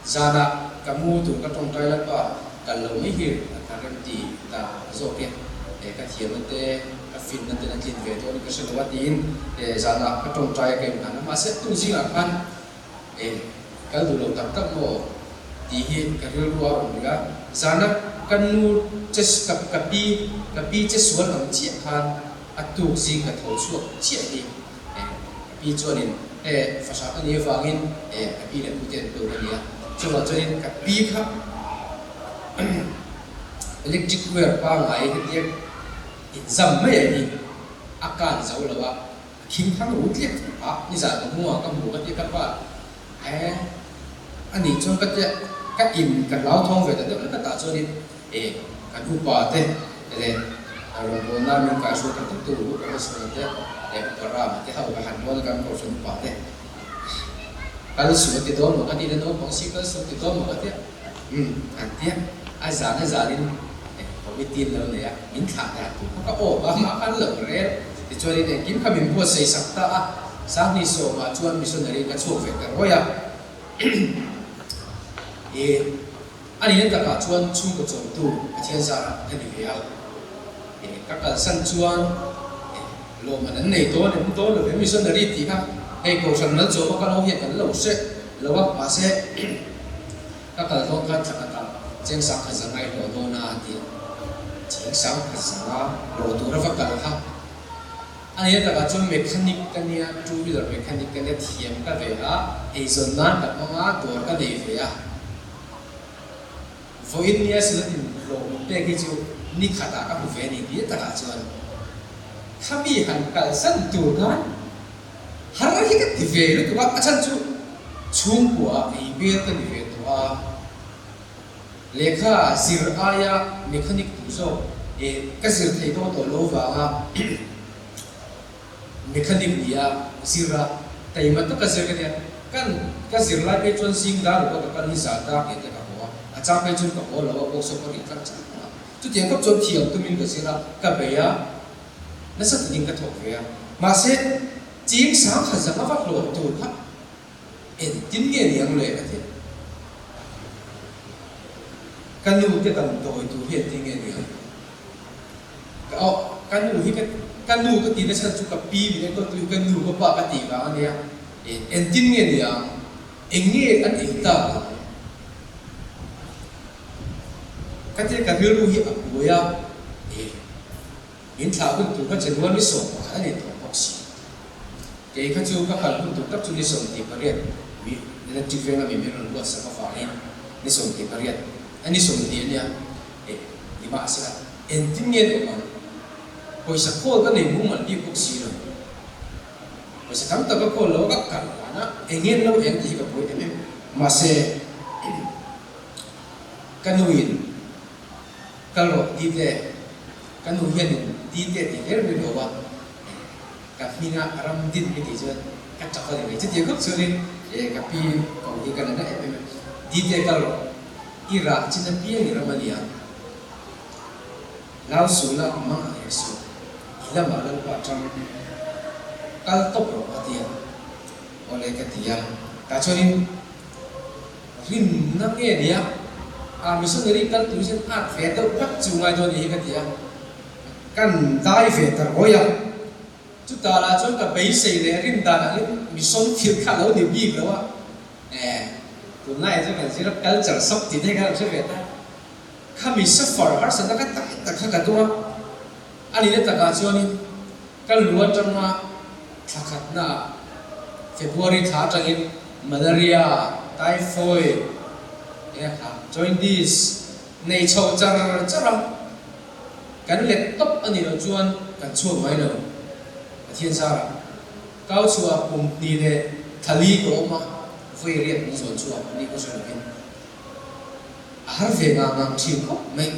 Zanah ka mu tur ka tawngtai lalpa kal lo mai hi ka rem ti ta zawk e, ka thiamna te ka finna ten a tlin ve dawn in ka hre lo a tiin zanah ka tawngtai a ka inhlan a, mahse tuk zingah khan Eng, kal duh lo tak tak maw? tih hi ka rilru a rawn ri a. Zana ka nu che ka ka pi ka pi che sual ang chiah khan a tuk zing ka tho chhuak chiah hi. Eng, ka pi chuanin e fahra ka nih avangin e ka pi leh pu te an tur a ni a. Chuvang chuanin ka pi kha electric wire pangngai hetia inzam mai a hi a kan zo lo a. Thing thang ru tliak a, nizan ka hmu a, ka hmu ka tia ka pa eh a nih chuan ka tia ka in ka hlauthawng ve ta deuh hlek a tah chuanin eh kan upa te leh rawngbawlna min kaihruai tak tak tu upa Hosana te leh upa Rama te ho ka han rawn a kan kohhran upa te kal suh a ti dawn maw ka ti la naupang si kal suh a ti dawn maw ka tia umm an tia a zan a zanin committee an lo nei a min thlah dan tur kha ka aw a mah khan lo rel. Tichuanin engkim kha min buatsaih sak ta a, 2010 ah chuan missionary ka chhuak ve ta ruai a. Ih, a nihna takah chuan chhungkaw chawmtu Pathian zarah ka ni ve a. Ih, ka kalsan chuan ih, lawmman an nei dawn em dawn lo ve missionary tih kha hei kohhran mal chawma ka lo hian kan lo hre lo a, mahse Ka kal dawn khan thla khatah cheng 10,100 i hlawh dawn a a ti a. Cheng 10,100 hlawh tura va kal kha a nia takah chuan mechanic ka nia, two wheeler mechanic ka nia, thiam ka ve a, eizawn nan ka hmang a, dawr ka nei ve a. Vawiin nia Sunatin hlawh min pek hi chu ni khatah ka hmu ve a ni nia takah chuan khami han kalsan tur khan Har hi ka ti ve lutuk a, a chhan chu chhungkua ei ber ka ni ve tawh a, lehkha zir aia mechanic tur zawk eh ka zir thei dawn tawh lo vanga mechanic nia zir a, taima taka zir ka nia, kan ka zir lai phei chuan zing dar ruka ka kal hi zan dar ngei te ka haw a, a chang phei chuan ka haw lo a, workshop ka rih tlang chang a, chutiang khawp chuan thiam tumin ka zir a, ka bei a. Nasa takin ka thawk ve a, mahse ching 10,100 va hlawh tur kha engtin nge ni ang le ka ti a. Ka nu te damdawi tur hi engtin nge ni ang? Ka aw, ka nu hi ka ka nu ka tihna chhan chu ka pi min enkawltu hi ka nu ka pa ka tih vang a nia. Engtin nge ni ang? Eng nge an ei tak ang? Ka tia ka rilru hi a buai a, e, min thlah hun tur kha January 11 a ni tawh bawk si. Kei kha chu ka kal hun tur tak chu ni 28 mi electric veng a mi min rawn ruatsak avangin ni 28 a ni 20 a nia, e, nimahsela engtin nge an awm ang? Pawisa khawl ka nei mumal bik bawk si lo. Pawisa tam tak ka khawl lo a ka kal dan a, eng nge an lo eng tih hi ka buai em em. Mahse, ka nuin kal rawh ti teh, ka nu hianin ti teh tih hler mai lo a, ka hminga ram din mi tih chuan ka tap a ni mai. Chutiang khawp chuanin ka pi ko hi ka la na em em a, ti teh kal rawh, i rah chin apiang i ram a nia, lau suh la mang ang hek suh, i lamah Lalpa tang kal tawp rawh a ti a. Awle ka ti a, tah chuanin rinna nge nia a missionary kal tur hian at ve deuh vek chu ngai dawn ni hi ka ti a, kan dai ve ta rawi a, chutah lah chuan ka beisei leh rin dan angin mission thil kha a lo ni bik lo a, eh tunlaiah chuan kan zir a culture shock tih te hi khan an hre ve ta, khami suffer harsatna kha tak tak kha ka tum a, a nihna takah chuanin. Ka lu atanga thla khatnaah February thla atangin malaria, typhoid, eng kha jaundice nei chho char char a, kan let tawp a nih loh chuan kan chhuak mai lo. Pathian zarah kau chhuah kum hnih leh thla li ka awm a, vawi riat min zawn chhuak ni ka hre lovin a har ve ngang ngang thin khawp mai.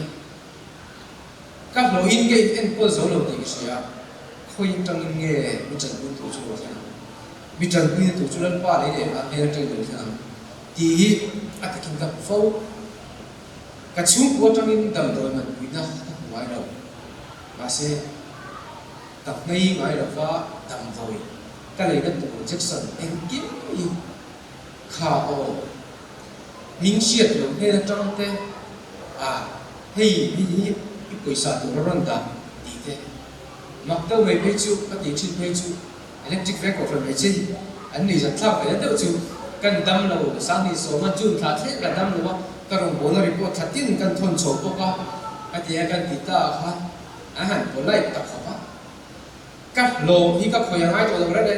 Ka hlawhin ka in enkawl zo lo tih ka hria. Khawi atangin nge mi tanpui tur chu lo thleng ang? Mi tanpuina tur chu Lalpa lei leh a hmel atangin lo thleng ang tih hi a takin ka hmu fo. Ka chhungkua atangin damdawi manpuina ka hmu ngai lo. Mahse, ka hmei ngai lova damdawi ka leina tur injection engkim hi kha aw. Min hriat loh hnen atang te a hei hei hi i pawisa tur a rawn dah tih te mak deuh mai phei chu ka tih thin phei chu electric veng kohhran mai che hi an nuih zat thlak ve deuh chu kan dam lo 2010 a June thla thleng ka dam lo a ka rawngbawlna report thla tin kan thawn chho bawk a ka ti a kan ti ta ah khan an han polite ta khawp a. Ka hlawm hi ka khawi a ngai tawh lo reng e.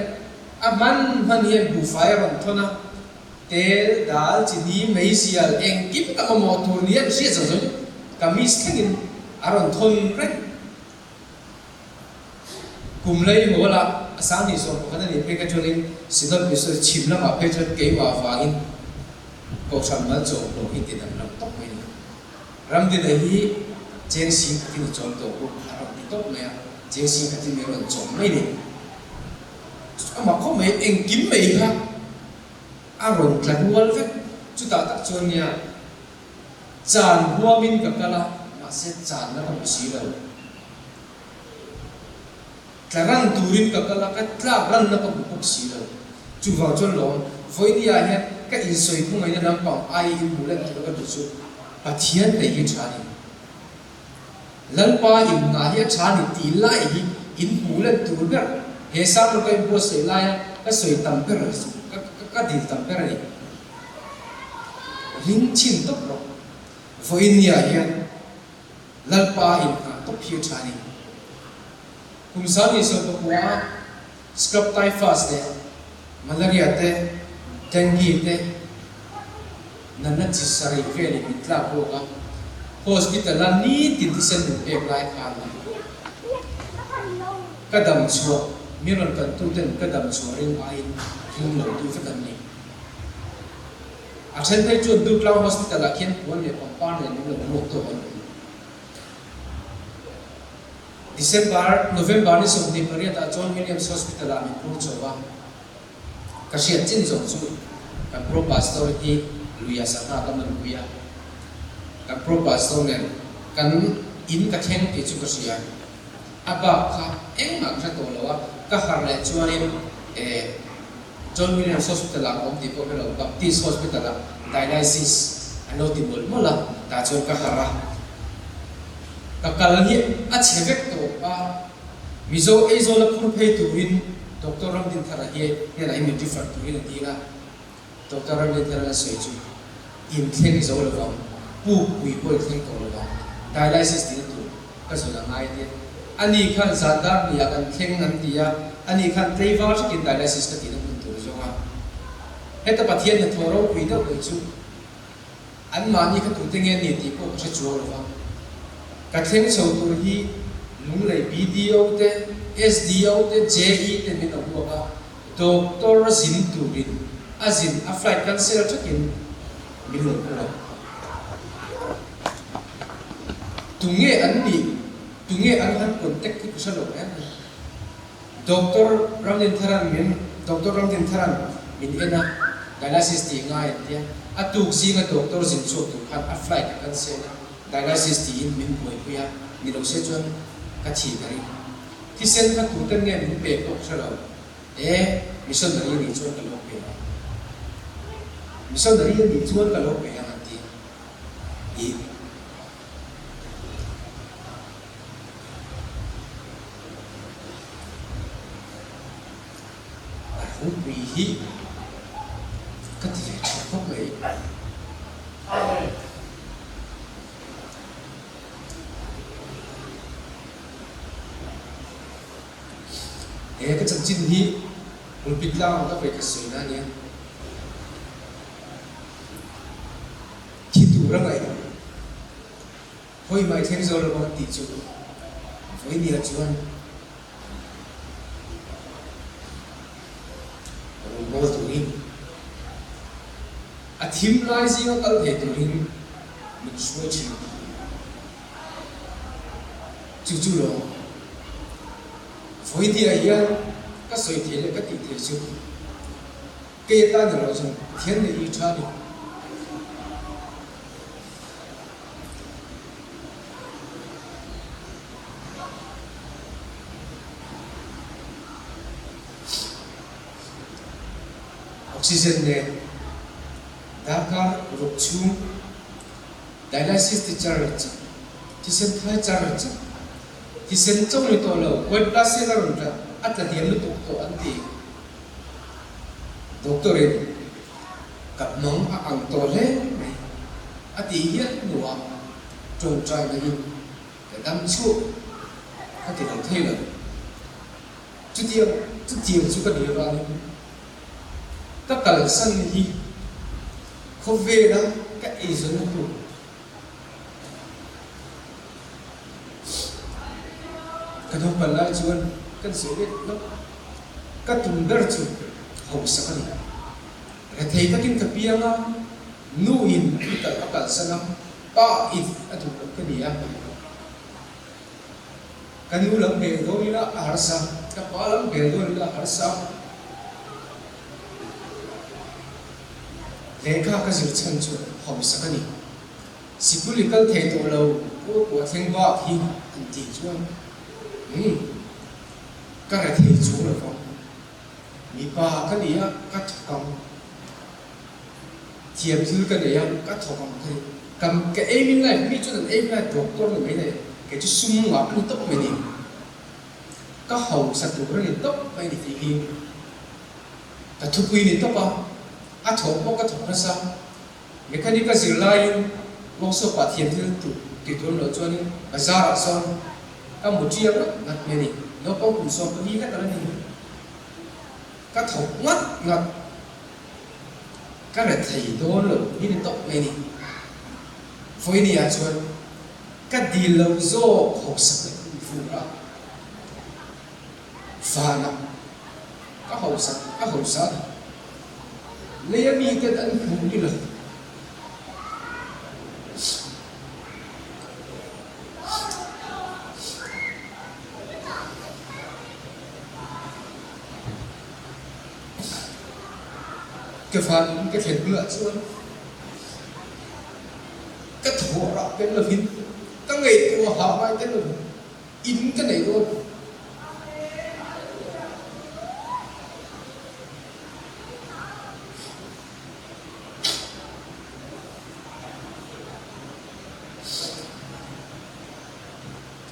A hman hman hian buhfai a rawn thawn a, tel, dal, chini, meizial, engkim ka mamawh tur ni an hriat zo zo in kamis thlengin a rawn thawn reng. Kum lei hawl a, a 2011 a nih phei ka chuanin Synod Missionary chhim lamah phei chuan keimah avangin Kohhran Malchawm hlawh hi ti danglam tawp mai a ni. Ramdina hi cheng sing khatin i chawm tawh u a rawn ti tawp mai a, cheng sing khatin mi rawn chawm mai ni. Amah khawp mai engkim mai kha a rawn tla rual vek. Chutah tak chuan nia chan huamin ka kal a, mahse channa ka hmu si lo. Tla ran turin ka kal a, ka tlak ranna ka hmu bawk si lo. Chuvang chuan lawm, vawinia hian ka insawi khawngaiina lampang ai inhmuh lan tur ka duh chu Pathian nei hi tha ni. Lalpa inngah hi a tha ni tih lai hi inhmuh lan tur ber he sermon ka inbuatsaih laia ka sawi tam ber ka dil tam ber a ni. Ring chhin tawp rawh. Vawinia hian Lalpa inngah tawp hi a tha ni. Kum 2019 scrub typhus leh malaria te, dengue te natna chi sarih velin min tlak bawk a, hospital a nitin thisen min pek lai khan ka dam chhuah min rawn kan tu ten ka dam chhuah ring aiin ring lo tu vek an ni. A then phei chuan Durtlang hospital ah khian puan leh pangpar nen min lo hmuak tawk an awm. December, November ni 28 ah John Williams Hospital ah min phur chho a, ka hriat chin zawng chu kan Pro Pastor hi luia sangha ka manpui a, kan Pro Pastor nen kan in ka thleng tih chu ka hria, a bak kha engmah ka hre tawh lo a, ka harh leh chuanin eh John Williams Hospital ah ka awm tih pawh hre lo, Baptist Hospital ah dialysis an lo ti mawlh mawlh a, tah chuan ka harh a. Ka kal hi a chhe vek tawh a, Mizo Aizawl a phur phei turin Doctor Ramdinthara hi hnenah hi min refer turin a dil a, Doctor Ramdinthara a sawi chu in thleng zo lovang, puk pui pawh in thleng tawh lovang, dialysis tihna tur ka zawn a ngai tia. Ani khan zan dar hnih ah kan thleng an ti a, ani khan tleivar hrekin dialysis ka tihna hmun tur zawng a. Heta Pathian hnathawh ropui deuh deuh chu An mahni kha tute nge ni tih pawh ka hre chuang lo va. Ka thleng chho tur hi Lunglei BDO te, SDO te, JE te min lo huak a, Doctor a zin turin a zin a flight cancel thakin min lo huak. Tunge an nih, tunge an han contact hi ka hre lo em a. Doctor Ramdintharan min Doctor Ramdintharan min en a, dialysis tih ngai an tia. A tuk zinga doctor zin chhuak tur khan a flight a cancel a, dialysis tiin min buaipui a, ni lo se chuan ka thi ka ring. Thisen kha tuten nge min pek pawh ka hre lo. E, missionary a nih chuan ka lo pe ang. Missionary a nih chuan ka lo pe ang an ti a. Ih. A ropui hi ka ti ve thin khawp mai. He ka chanchin hi pulpit tlangah ka vei ka sawi na ania. Thi tur a ngaih. Hawi mai thleng zo lo ang tih chu vawinia chuan rawngbâwl turin a thim lai zinga kal thei turin min hruai thin. Chu chu lo vawinia hian ka sawi thei leh ka tih thei chu kei atan erawh chuan Pathian leh i tha a ni. Oxygen nen darkar ruk chhung dialysis ti char char, thisen thai char char, thisen chauh ni tawh lo, white blood cell a rawn tla, a tla hniam lutuk tawh an ti. Doctor in ka hmang a ang tawh hle mai a tih hian hnuah tawngtai na in ka dam chhuak ka ti lo thei lo. Chutiang chutiang chu ka nih avangin ka kalsan hi khawvela ka eizawnna tur Ka naupan lai chuan kan sawi leh lawk. Ka tum ber chu hausak a ni. Rethei takin ka piang a, nu in i kal a kalsan a, pa in a duh loh ka ni a. Ka nu lam bel dawn ila a harsa, ka pa lam bel dawn ila a harsa. Lehkha ka zir chhan chu hausak a ni. Sikul i kal thei tawh lo, Pu Pua thleng bak hi an tih chuan umm ka re thei chung lo vang. Mipa ka ni a, ka thawk ang. Thiam thil ka nei a, ka thawk ang thei. Ka ka aim in life mi chuan an aim lai doctor ni mai nei, kei chu sum ngah a ni tawp mai ni. Ka hausa tur a ni tawp mai ni tih hi ka thupui ni tawp a, a thawk pawh ka thawk nasa. Mechanic a zir laiin workshop ah thiam thil tu ti tur loh chuanin bazar ah sawn ka mu ṭiang ngat ngat mai a ni. Naupang kum 14 lek a la ni. Ka thawk ngat ngat. Ka re thei dawn lo hi ni tawp mai a ni. Vawiini ah chuan ka dil lo zawk hausak leh ka infur a. Vanah ka hausak ka hausa a ni. Lei a miten an hmuh ni lo. Ka van ka thlen bulah chuan ka thawh rah tel lovin ka ngaihtuah hah ngai tel lovin In ka nei dawn.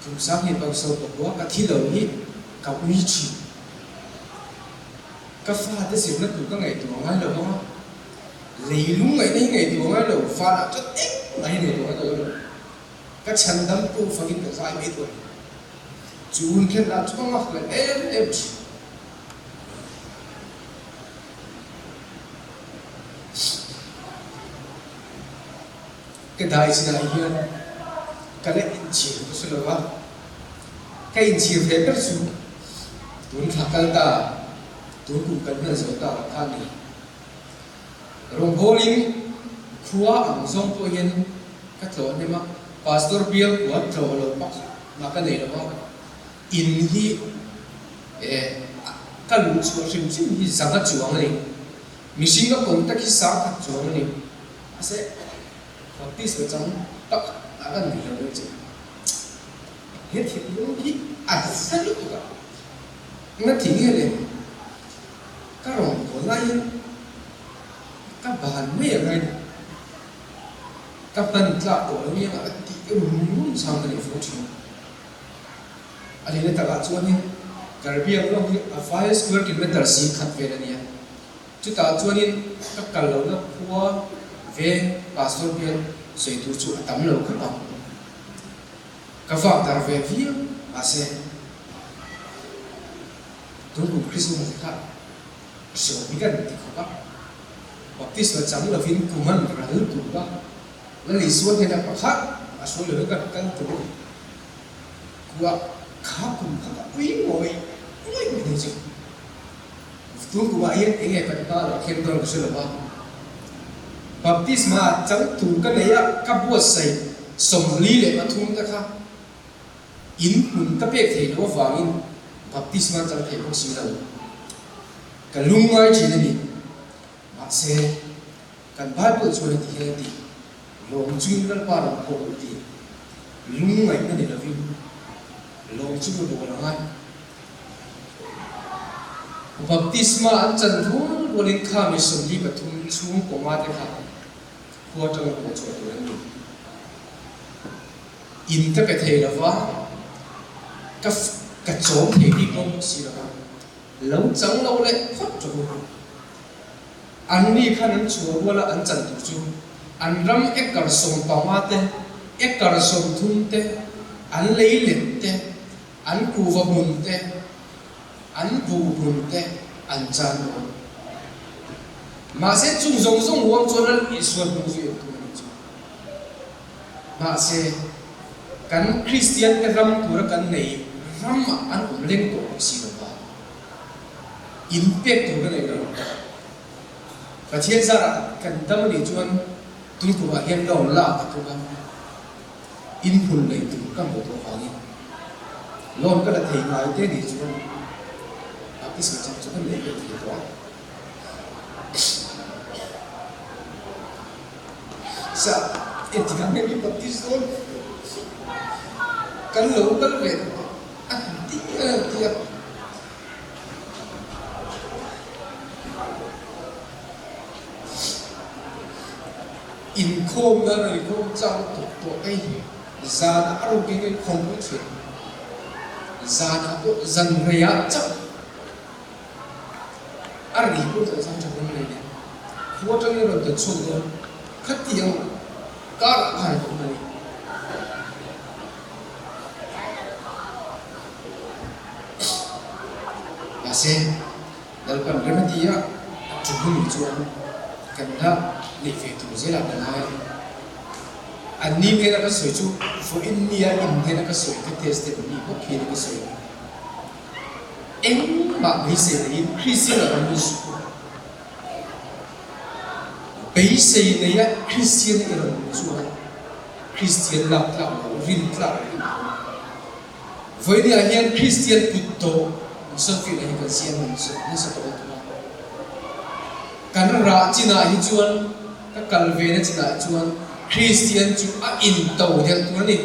Kum 2000 pakua ka thi lo hi ka ui thin. Ka fate zirna tur ka ngaihtuah ngai lo vang a, leilung ngaihna hi ngaihtuah ngai lo, vanah chuan engmah hi ngaihtuah ngai lo. Ka chhandamtu fangin ka zai mai dawn. Chu hun thlen lah chu ka nghakhlel em em thin. Ka dai chinah hian ka la inchhir ka hre lo va, ka inchhir ve ber chu tun thla kal ta, tun kum kan hman zawh ta kha a ni. Rawngbawlin khua ang zawng pawh hian ka tlawh hnem a, Pastor bial kua tlawh lo pakhat mah ka nei lo va, in hi eh ka luh chhuah hrim hrim hi zanga chuang a ni. Mihring ka kawm tak hi sang khat chuang a ni. Mahse, Baptist pachang tak a kan ni lo deuh che. He thinlung hi a hla lutuk a, nga ti nge le? Ka rawn kawl laiin ka ban mai a ngai ni. Ka hman tlak tawh lo nia a tih rum rum chang ka nei fo thin. A lehna takah chuanin Karbiang rawng hi a vai square kilometer 10,000 vel a nia. Chutah chuanin ka kal lohna khua ve Pastor bial sawi tur chu a tam lo khawp ang. Ka vak dar ve viau mahse tun kum Christmas te kha hriawm hi kan ti khawp a, Baptisma chang lovin kum an ral tur a, Lal Isua hnenah pakhat a hruai lovin kan kal tur kua kha kum kha ka ui ngawih ngawih mai thei chu. Tun kumah hian eng nge kan hma lo thleng dawn ka hre lo va, Baptisma chang tur ka nei a, ka buatsaih 43 te kha in hmun ka pek thei loh avangin baptisma chang thei bawk si lo. Ka lungngai thin a ni. Mahse, kan Bible chuan heti hian a ti, Lawm chungin Lalpa rawn phawk u ti. Lungngaihna ni lovin lawm chu ka bawl ang a. Baptisma an chan rual rualin kha mi 43 chhung kawnga te kha khua atanga hnawh chhuah tur an ni. In ka pe thei lova, ka ka chawm thei bik dawn bawk si lova, lo chang lo leh phawt rawh u. Anni khan an chhuah ruala an chan tur chu an ram acre 15 te, acre 30 te, an lei let te, An kuva hmun te, an buh hmun te an chan dawn. Mahse chung zawng zawng huam chuan Lal Isua hnung zui an tum a nih chu. Mahse kan Kristian te ram tura kan nei ramah an awm leng tawh bawk si lo va, in pek tur ka nei lo. Pathian zarah kan dam a nih chuan tun kumah hian loan lak a tum a. Inhmun lei tur ka hmuh tawh vangin loan ka la thei ngai te nih chuan baptisma chang chu kan lei ve thei tawh a. Sa engtikah nge mi baptis dawn kan lo kal ve tawh a a han ti a han ti a. Inkhawmna rawn inkhawm chang tawh tawh hei zanah a rawn keng in khawm pawh thin. Zanah pawh zan reiah chauh a ri pawh tawh chang tha dawn mai nen khua atangin a rawn tan chhuak dawn khatiang karah khan a awm a ni. Mahse. Lalpan remedy a a ṭum a nih chuan kan la neih ve tur zelah ka ngai a. An ni hnena ka sawi chu vawiin nia in hnena ka sawi ka test te mi bawk hian ka sawi a. Engmah beisei neiin Kristian a rawn suh u. Beisei neia Kristian i rawn chuan Kristian lak tlak loh rin tlak loh i ni dawn. Vawinia hian Kristian kut tawh Musafir hi kan siam nasa tawh lutuk a. Kan rah chinah hi chuan, ka kal vena chinah hi chuan Kristian chu a in to delh tur a ni.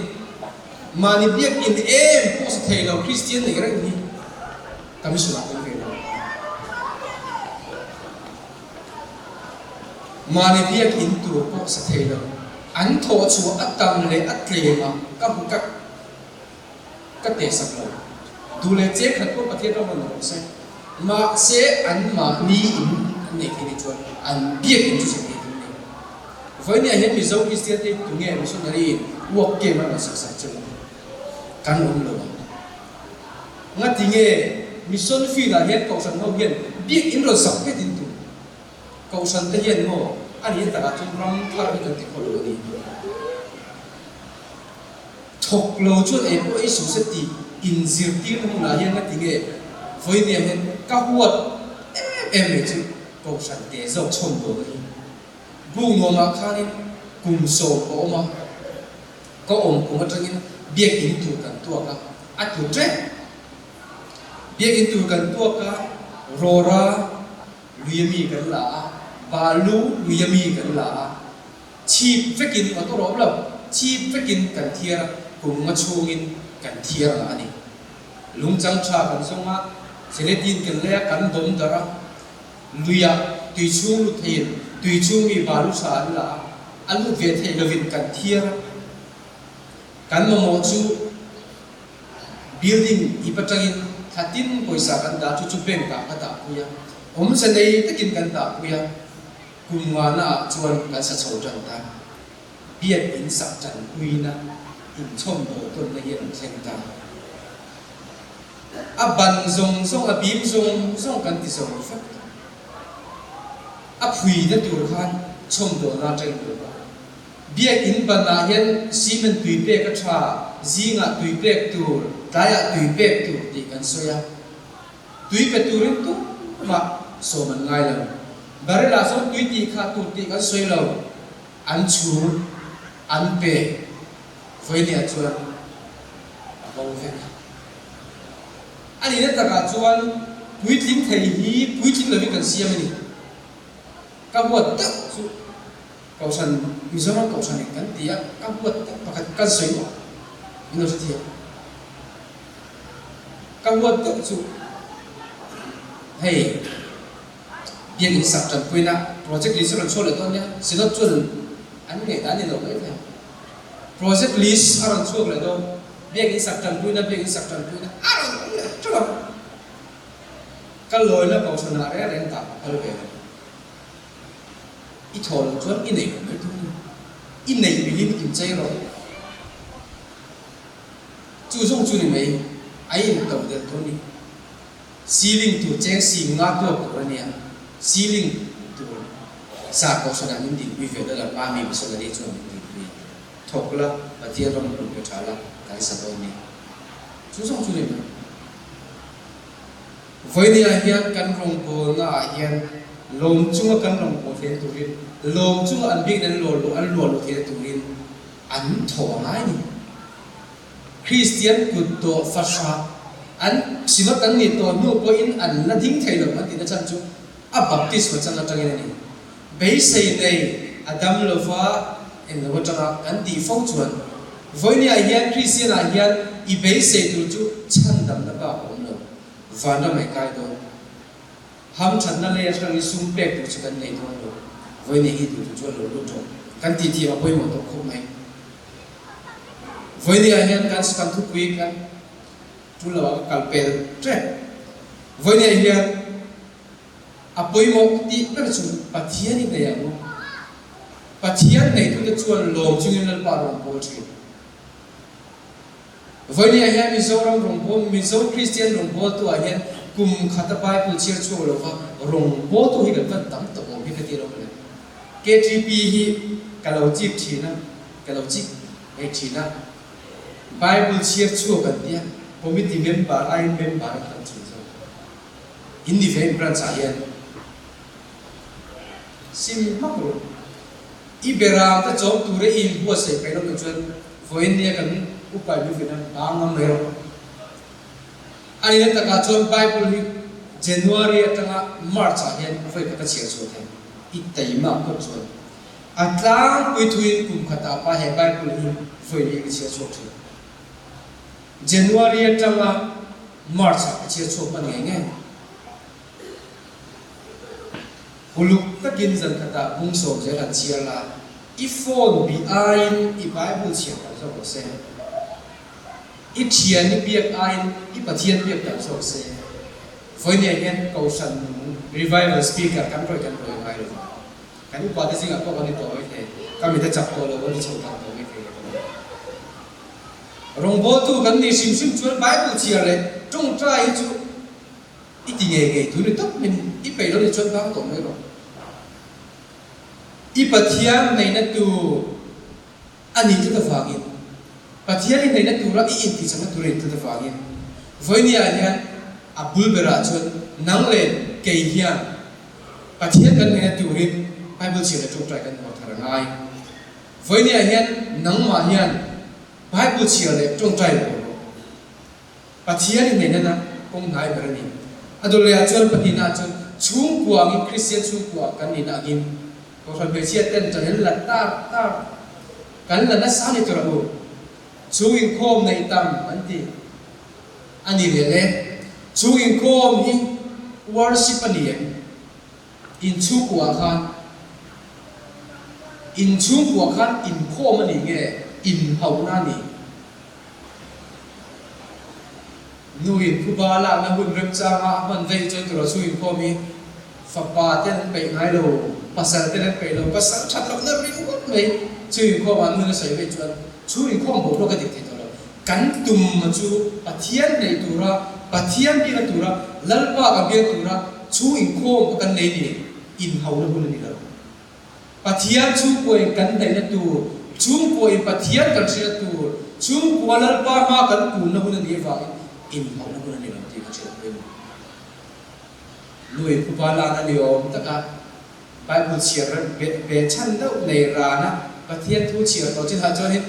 Mahni biak in em pawh sa thei lo Kristian nei reng hi ka mission ah tel ve lo. Mahni biak in tur pawh sa thei lo an thawh chhuah a tam leh a tlem ah ka hmu tak. Ka teh sak lo. Duh leh cheng khat pawh Pathian ram rawn rawh se. Mahse anmahni in an nei thei ni chuan an biak in chu sak thei tum ni. Vawinia hian Mizo Kristian te tunge missionary in work camp an rawn sak sak cheu a? Kan awm lo ang. Ngati nge mission field ah hian kohhran ho hian biak in rawn sak phet in tum? Kohhran te hian maw a nih takah chuan ram thar hi kan ti khaw lo a ni. Thawk lo chuan ei pawh ei suh se tih inzirtirna hmunah hian ngati nge vawinia hian ka huat em em mai chu kohhran te zawk chhawm dawn a ni. Buk nuamah khanin kum sawm ka awm a, ka awm kum atangin biakinn tur kan tuak a, a tlu ṭep. Biakinn tur kan tuak a, rawra lui ami kan la a, balu lui ami kan la a, chhip vekin motor a awm lo, chhip vekin kan thiar a, kum nga chhungin kan thiar ngah a ni. Lungchang tha kan zawng a, gelatin kan lei a, kan bawm darh a, Luiah tui chhung lut theiin tui chhung mi balu tha an la a, a lut ve theih lovin kan thiar a. Kan mamawh chu building ip atangin thla tin pawisa kan dah chu chu bank ah ka dahpui a, awmze nei takin kan dahpui a, kum ngana ah chuan kan sa chho tan ta. Biak in sak tanpuina inchhawm dawl tawnna hi a rawn thleng ta. A ban zawng zawng, a bim zawng zawng kan ti zo vek tawh. A phuina tur khan chhawmdawlna atangin lo va. Biakinn banah hian cement tui pek a tha, zingah tui pek tur, tlaiah tui pek tur tih kan sawi a. Tui pe turin tumah sawm an ngai lo. Barrel-ah chuan tui tih kha tur tih kan sawi lo. An chhur, an pe. Vawinia chuan a bo vek a. A nihna takah chuan puitling thei hi puitling lovin kan siam a ni. Ka huat deuh chu Kohhran, Mizoram Kohhran in kan ti a, ka huat deuh pakhat kan sawi maw? Min lo hrethiam. Ka huat deuh chu hei biakinn sak tanpuina project list a rawn chhuak leh dawn nia, Synod chuan an ngaihdan ni lo mai thei. Project list a rawn chhuak leh dawn, biakinn sak tanpuina, biakinn sak tanpuina a rawn awm leh teuh ang. Ka lawina kohhranah reng reng dah ka phal ve lo. I thaw loh chuan i neih loh mai tur a ni. I neih milin inchei rawh. Chu zawng chu ni mai, a in to del tur a ni. Ceiling tur cheng sing nga tuak tur a nia, ceiling tur sa kohhranah min dinpui ve deuh a, Mami missionary chuan min dinpui a, thawk la, Pathian ram hlun pe tha la, kan sa dawn nia. Chu zawng chu ni mai. Vawinia hian kan rawngbawlna ah hian lawm chunga kan rawngbâwl theihna turin, lawm chunga an biakna an luah luh an luah luh theihna turin an thawh a ngai a ni. Kristian kut dawh fahrah an synod an nih tawh hnu pawhin an la ding thei lo an tihna chhan chu a baptisma chang atangin a ni. Beisei nei a dam lova eng lo atanga kan tih fo chuan vawinia hian Kristian ah hian i beisei tur chu chhandamna bak a awm lo. Vanram ai kai dawn. Hamthatna lei atangin sum pek tur chu kan nei dawn lo. Vawinia hi duh tur chuan lo lut rawh. Kan tih thiam a pawimawh tawh khawp mai. Vawinia hian kan kan thupui kan tul lo ah ka kal pel tep. Vawinia hian a pawimawh tih ber chu Pathian i nei ang u. Pathian neitute chuan lawm chungin Lalpa rawn pawl thin. Vawinia hian Mizoram rawngbâwl, Mizo Kristian rawngbâwltu ah hian kum khata Bible chhiar chhuak lova rawngbâwltu hi kan van tam tawh awm hi ka ti lo mawle. KTP hi ka lo chik thin a, ka lo chik ngei thin a. Bible chhiar chhuak an tia, committee member aiin member an tam thin zawk. In ni ve branch ah hian sim hmak ru. I beram te chawm tura i inbuatsaih peih loh chuan vawiin nia kan upa i muvin a bang ngam mai rawh. A nihna takah chuan Bible hi January atanga March ah hian vawi khat a chhiar chhuah thei. I taima kawp chuan a tlangpui thuin kum khatah pa he Bible hi vawi leh ka chhiar chhuak thin. January atanga March ah ka chhiar chhuak hman ngei ngei. Uluk takin zan khatah bung sawm zel han chhiar la, i phone bih aiin i Bible chhiar tam zawk rawh se. I thian i biak aiin i Pathian biak tam zawk se. Vawinia hian Kohhran nung Revival Speaker kan rawih kan rawih ngai lo va. Kan upate zingah pawh kan ni tawh mai thei. Ka mit a chak tawh lo, an ri chho thang tawh mai thei ka ni. Rawngbawltu kan nih hrim hrim chuan Bible chhiar leh tawngtai hi chu i ti ngei ngei tur ni tawp mai ni. I peih lo nih chuan bang tawh mai rawh. I Pathian neihna tur a nih tlat avangin, Pathian i neihna tura i intihchakna tur a nih tlat avangin, vawinia hian a bul berah chuan nang leh kei hian Pathian kan neihna turin Bible chhiar leh tawngtai kan hmuh thar a ngai. Vawinia hian nangmah hian Bible chhiar leh tawngtai lo rawh. Pathian i neihna kawng hnai ber a ni. A dawt lehah chuan pahnihna ah chuan chhungkua angin Kristian chhungkua kan nihna angin Kohhran hmeichhia ten ṭan an la tar tar kan la nasa ni tur a u. Chhung inkhawm neih tam an ti a ni leh le. Chhung inkhawm hi worship a ni em? In chhungkua khan in chhungkua khan inkhawm a ni nge inhauhna a ni? Nuin phuba lakna hun remchanga a hman veih chuan tura chu inkhawm hi fapa ten an peih ngai lo, pasal ten an peih lo, pasal that lohna ringawt mai chu inkhawmah nun a sawi veih chuan chu inkhawm boruak a dik thei tawh lo. Kan tum chu Pathian neih tura, Pathian biakna tura, Lalpa kan biak tura chu inkhawm kha kan nei ni, inhauna hun a ni lo. Pathian chhungkuain kan daihna tur, chhungkuain Pathian kan hriatna tur, chhungkua Lalpa hma kan kunna hun a nih avangin inhauhna hun a ni lo tih ka hriat pawimawh. Nui phupa lana ni awm taka Bible chhiar rem be chhan deuh nei rana Pathian thu chhiar tawh chinah chuanin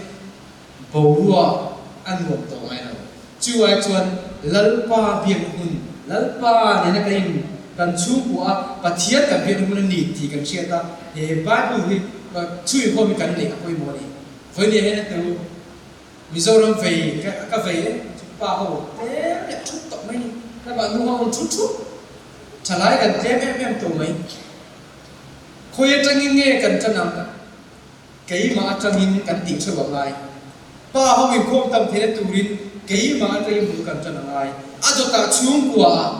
boruak a nuam tawh ngai lo. Chu ai chuan Lalpa biakna hmun, Lalpa nena kan in kan chhungkua a, Pathian kan biakna hmun a ni tih kan hriat a, he Bible hi chhuihkhawm hi kan neih a pawimawh a ni. Vawinia hian a tel Mizoram vei ka vei e, chu pa ho tlem leh thut tawh mai ni, lamah nu ho an thut thut, thalai kan tlem em em tawh mai. Khawi atangin nge kan tan ang? Keimah atangin kan tih theuh a ngai. Pa ho inkhawm tam theihna turin keimah atangin bul kan tan a ngai. A dawtah chhungkua ah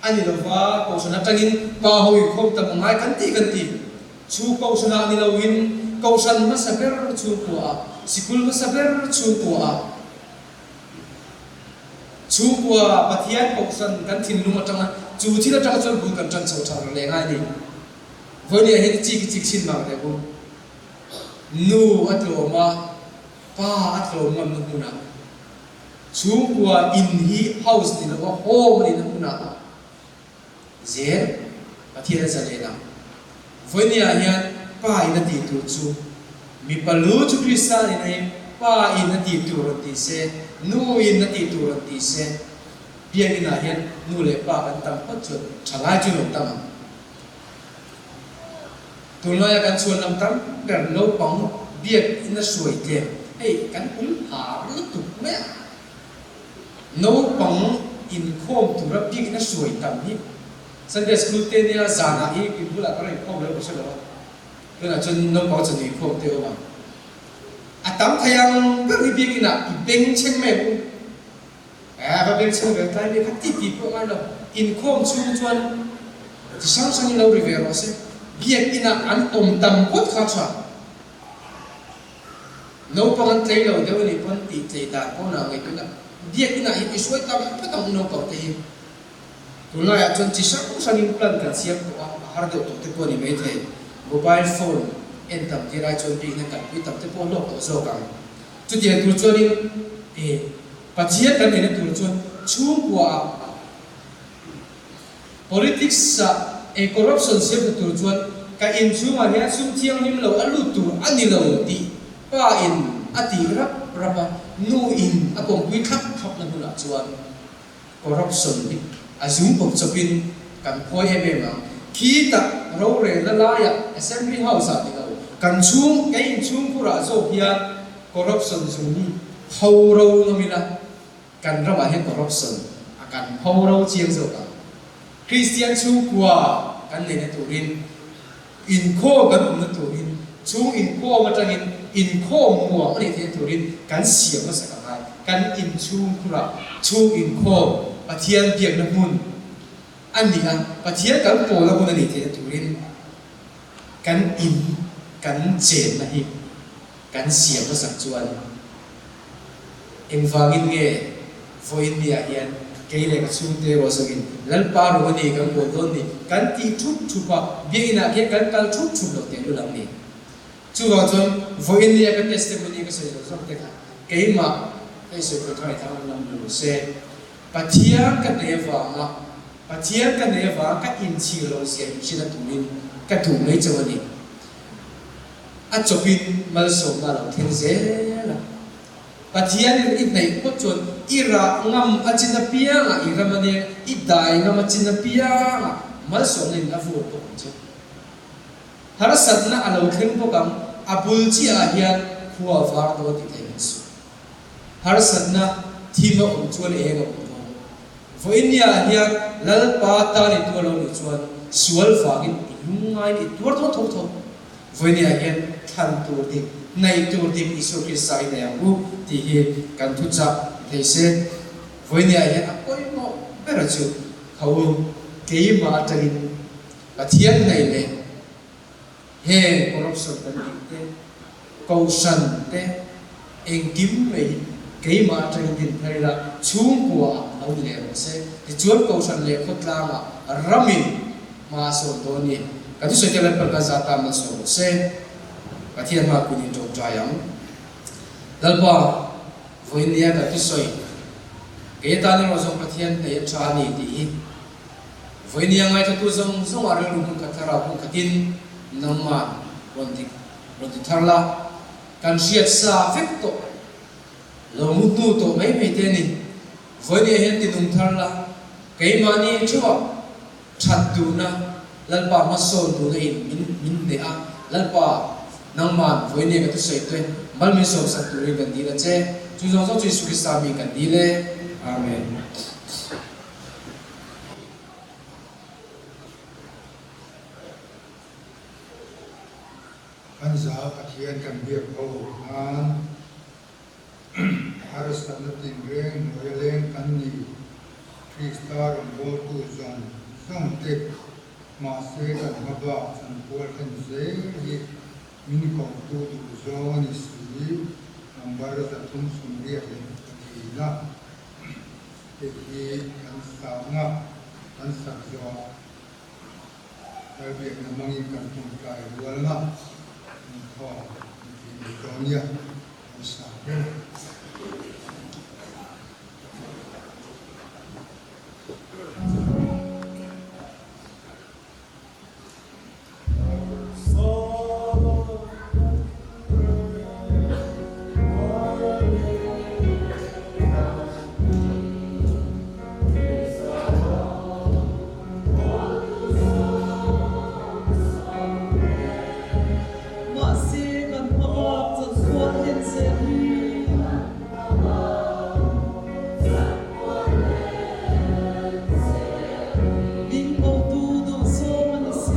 a ni lova, kohhran atangin pa ho inkhawm tam a ngai kan tih kan ti. Chu kohhran ah ni loin kohhran hmasa ber chhungkua ah, sikul hmasa ber chhungkua ah, chhungkua Pathian kohhran kan thinlung atanga chu thil atanga chuan bul kan tan chho tha leh ngai a ni. Vawinia hian i chik i chik chhin vang teh u. Nu a tlawm a, pa a tlawm ngamna hmunah, chhungkua in hi house ni lova home a nihna hmunah zel Pathian a zalen ang. Vawinia hian pa in a tih tur chu mipa lu chu Krista a nihna hi pa in a tih tur rawn ti se, nu in a tih tur rawn ti se, biakinah hian nu leh pa kan tam phawt chuan thalai chu an awm tam ang. Tunlaia kan chhuan lam tam ber naupang biak in a hruai tlem hei kan ul har lutuk mai a. Naupang inkhawm tura biak in a hruai tam hi Sunday school te nia zanah hi in bulah ka rawn inkhawm lo ka hre lo a, tunah chuan naupang chawhnu inkhawm te a awm ang. A tam thei ang ber hi biak inah i beng chheng mai ang u. A va beng chhung ve tlai ve kha ti ti pawh ngai lo. Inkhawm chhung chuan ti hrang hrangin lo ri ve rawh se. Biak inah an awm tam phawt kha tha. Naupang an tlei lo deuh a nih pawn tih tlei dan pawnah ngaihtuahna biak inah hian i hruai tam phawt ang u naupang te hi. Tunlaiah chuan chi hrang hrangin plan kan siam tawh a, a har deuh tawh te pawh a ni maithei. Mobile phone en tam tir ai chuan biakina kalpui tam te pawh a hlawk tawh zawk ang. Chutiang tur chuanin e Pathian kan neihna tur chuan chhungkuaah politics ah e corruption siamtu tur chuan ka inchhungah hian sum thianghlim lo a lut tur a ni lo tih pa in a tih rap rap a, nu in a pawmpui thlap thlap na hunah chuan corruption hi a zung kawp chawpin kan phawi em em ang. Khi tak rorelna laiah Assembly House ah ni lo kan chhung kei inchhungkhurah zawk hian Corruption zung hi pho ro ngam ila, kan ramah hian corruption a kan pho ro chiang zawk ang. Kristian chhungkua kan neihna turin, inkhawm kan awmna turin, chung inkhawm atangin inkhawm nuam a nih theihna turin kan siam hmasa ka ngai. Kan inchhungkhurah chhung inkhawm Pathian biakna hmun a ni a, Pathian kan pawlna hmun a nih theihna turin kan in kan chenna hi kan siam hmasak chuan engvangin nge vawiin niah hian kei leh ka chhungte erawh zawkin Lalpa rawng a ni kan bawl dawn ni kan tih thup thup a, biakinah khian kan kal thup thup lo tehlul ang ni. Chuvang chuan vawiin nia ka testimony ka sawi zawk zawk te kha keimah ka insawi pawh thar thar lam lo se, Pathian ka nei avanga Pathian ka nei avanga ka inchhir lo zia inhriat a turin ka duh mai chauh a ni. A chawpin malsawmna a lo thleng zel a. Pathianin i hnaih phawt chuan i rah ngam a chin apiangah, i ram a nia, i dai ngam a chin apiangah malsawmna in a vur bawk ang che. Harsatna a lo thleng bawk ang, a bul chiahah hian khua a var dawn tih theih an suh. Harsatna thim a awm chuan eng a awm dawn. Vawinia hian Lalpa tan i tuar lo nih chuan sual vangin i lungngain i tuar dawn tho tho. Vawinia hian thlan tur dik, hnaih tur dik Isua Krista i nei ang u tih hi kan thuchah thei se. Vawinia hian a pawimawh ber chu kha u keimah atangin Pathian nei leh heng corruption kan tih te, kohhran te, engkim mai hi keimah atangin din thar ila chhungkua ah lo ni leh rawh se. Tichuan kohhran leh khawtlang ah ramin hma a sawn dawn ni. Kan thusawi te Lalpan kan zah tan malsawm rawh se. Pathian hma kun in tawngtai ang. Lalpa vawiin nia kan thusawi kei atan erawh zawng Pathian nei a tha a ni tih hi Vawinia ngaithatu zawng zawngah rilru hmun khat thlarau hmun khatin nangmah rawn ti rawn ti thar la, kan hriat sa vek tawh lo mu hnu tawh mai mai te a ni. Vawinia hian ti nung thar la, keimahni theuhah that duhna, Lalpa hmasawn duhna in min min hneh a, Lalpa nangman vawinia ka thusawi te mal min sawmsak turin kan dil a che, chu zawng zawng chu Isu Krista mi kan dil e. Amen. Kan za Pathian kan biak ho nan harsatna tinreng hnuaia leng kan ni. Krista rawngbawltu zawng zawng te mahse kan hmabak chanpual hlen zel hi min kohtu duh zawng a ni si. Number 384 na. Hei hi kan sahna kan sak zawh Lalbiakna hmangin kan tawngtai rual anga inkhawm kan tih mai dawn nia kan sah ber. Mahse kan hmabak chankual hen zel hi. Min kotu duhsawm a ni si.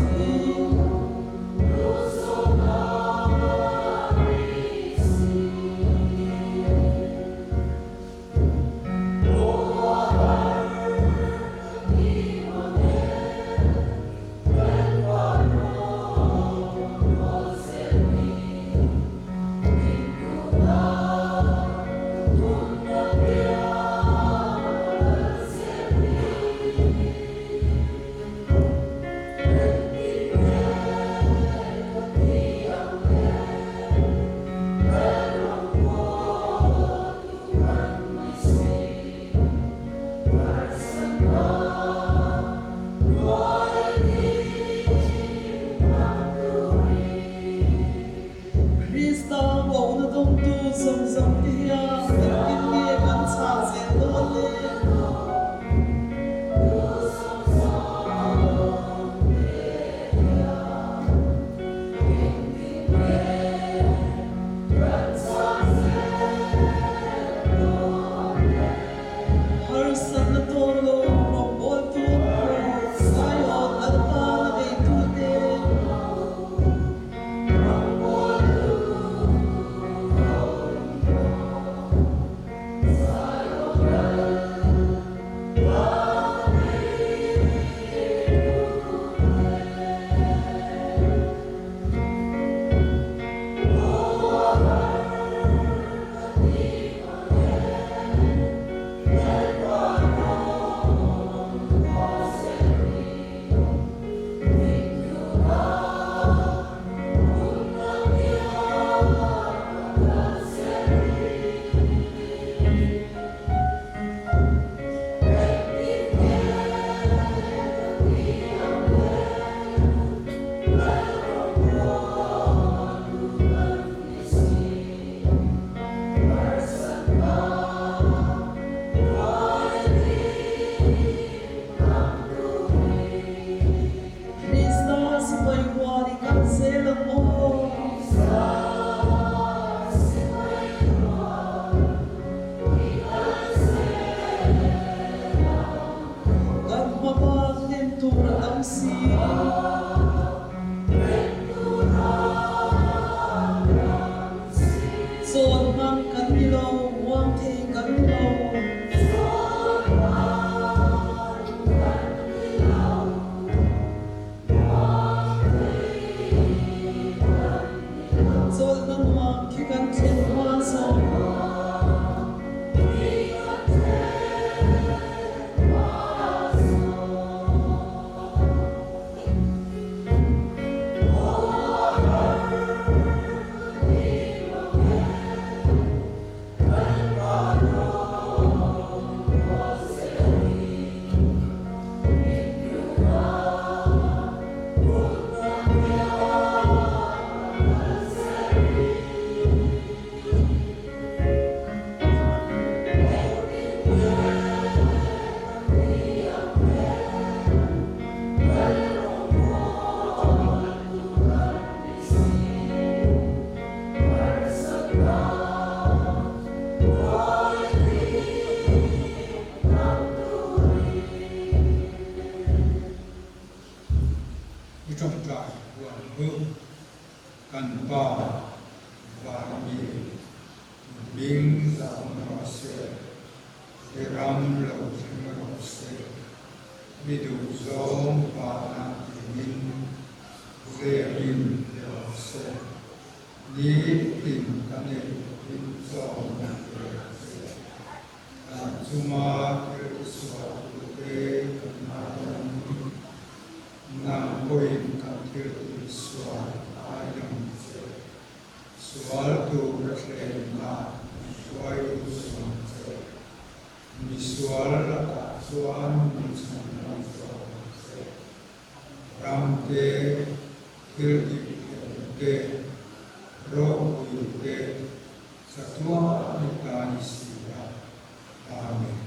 Krista kohna dawngtu zawng zawng te hian engtin nge kan chhah zel dawn le? Harsatna tawng lo rawngbawltu Zion Lalpa na beitute. si. Zawn hmang kan ni lo, uang thei kan ni lo. Chawlhna nuam khi kan thlen hma zawng. I tawngtai huan chu kan Pa van mi hming zam rawh se, i ram lo thleng rawh se, mi duhzawng vanah tingin lemin ni rawh se. Nitin kan eiin chawm a pe a che. Kan chunga thil sual tute kan ngaidam nang pawhin kan thil tihsual ai dam che. Sual tur a thlenna min hruai chuang che. Misual lakah chuan min chhan dam tawh ang che. Ram te, thil dik theihna te, ropui te, chatuan ni ta ni si a, Amen.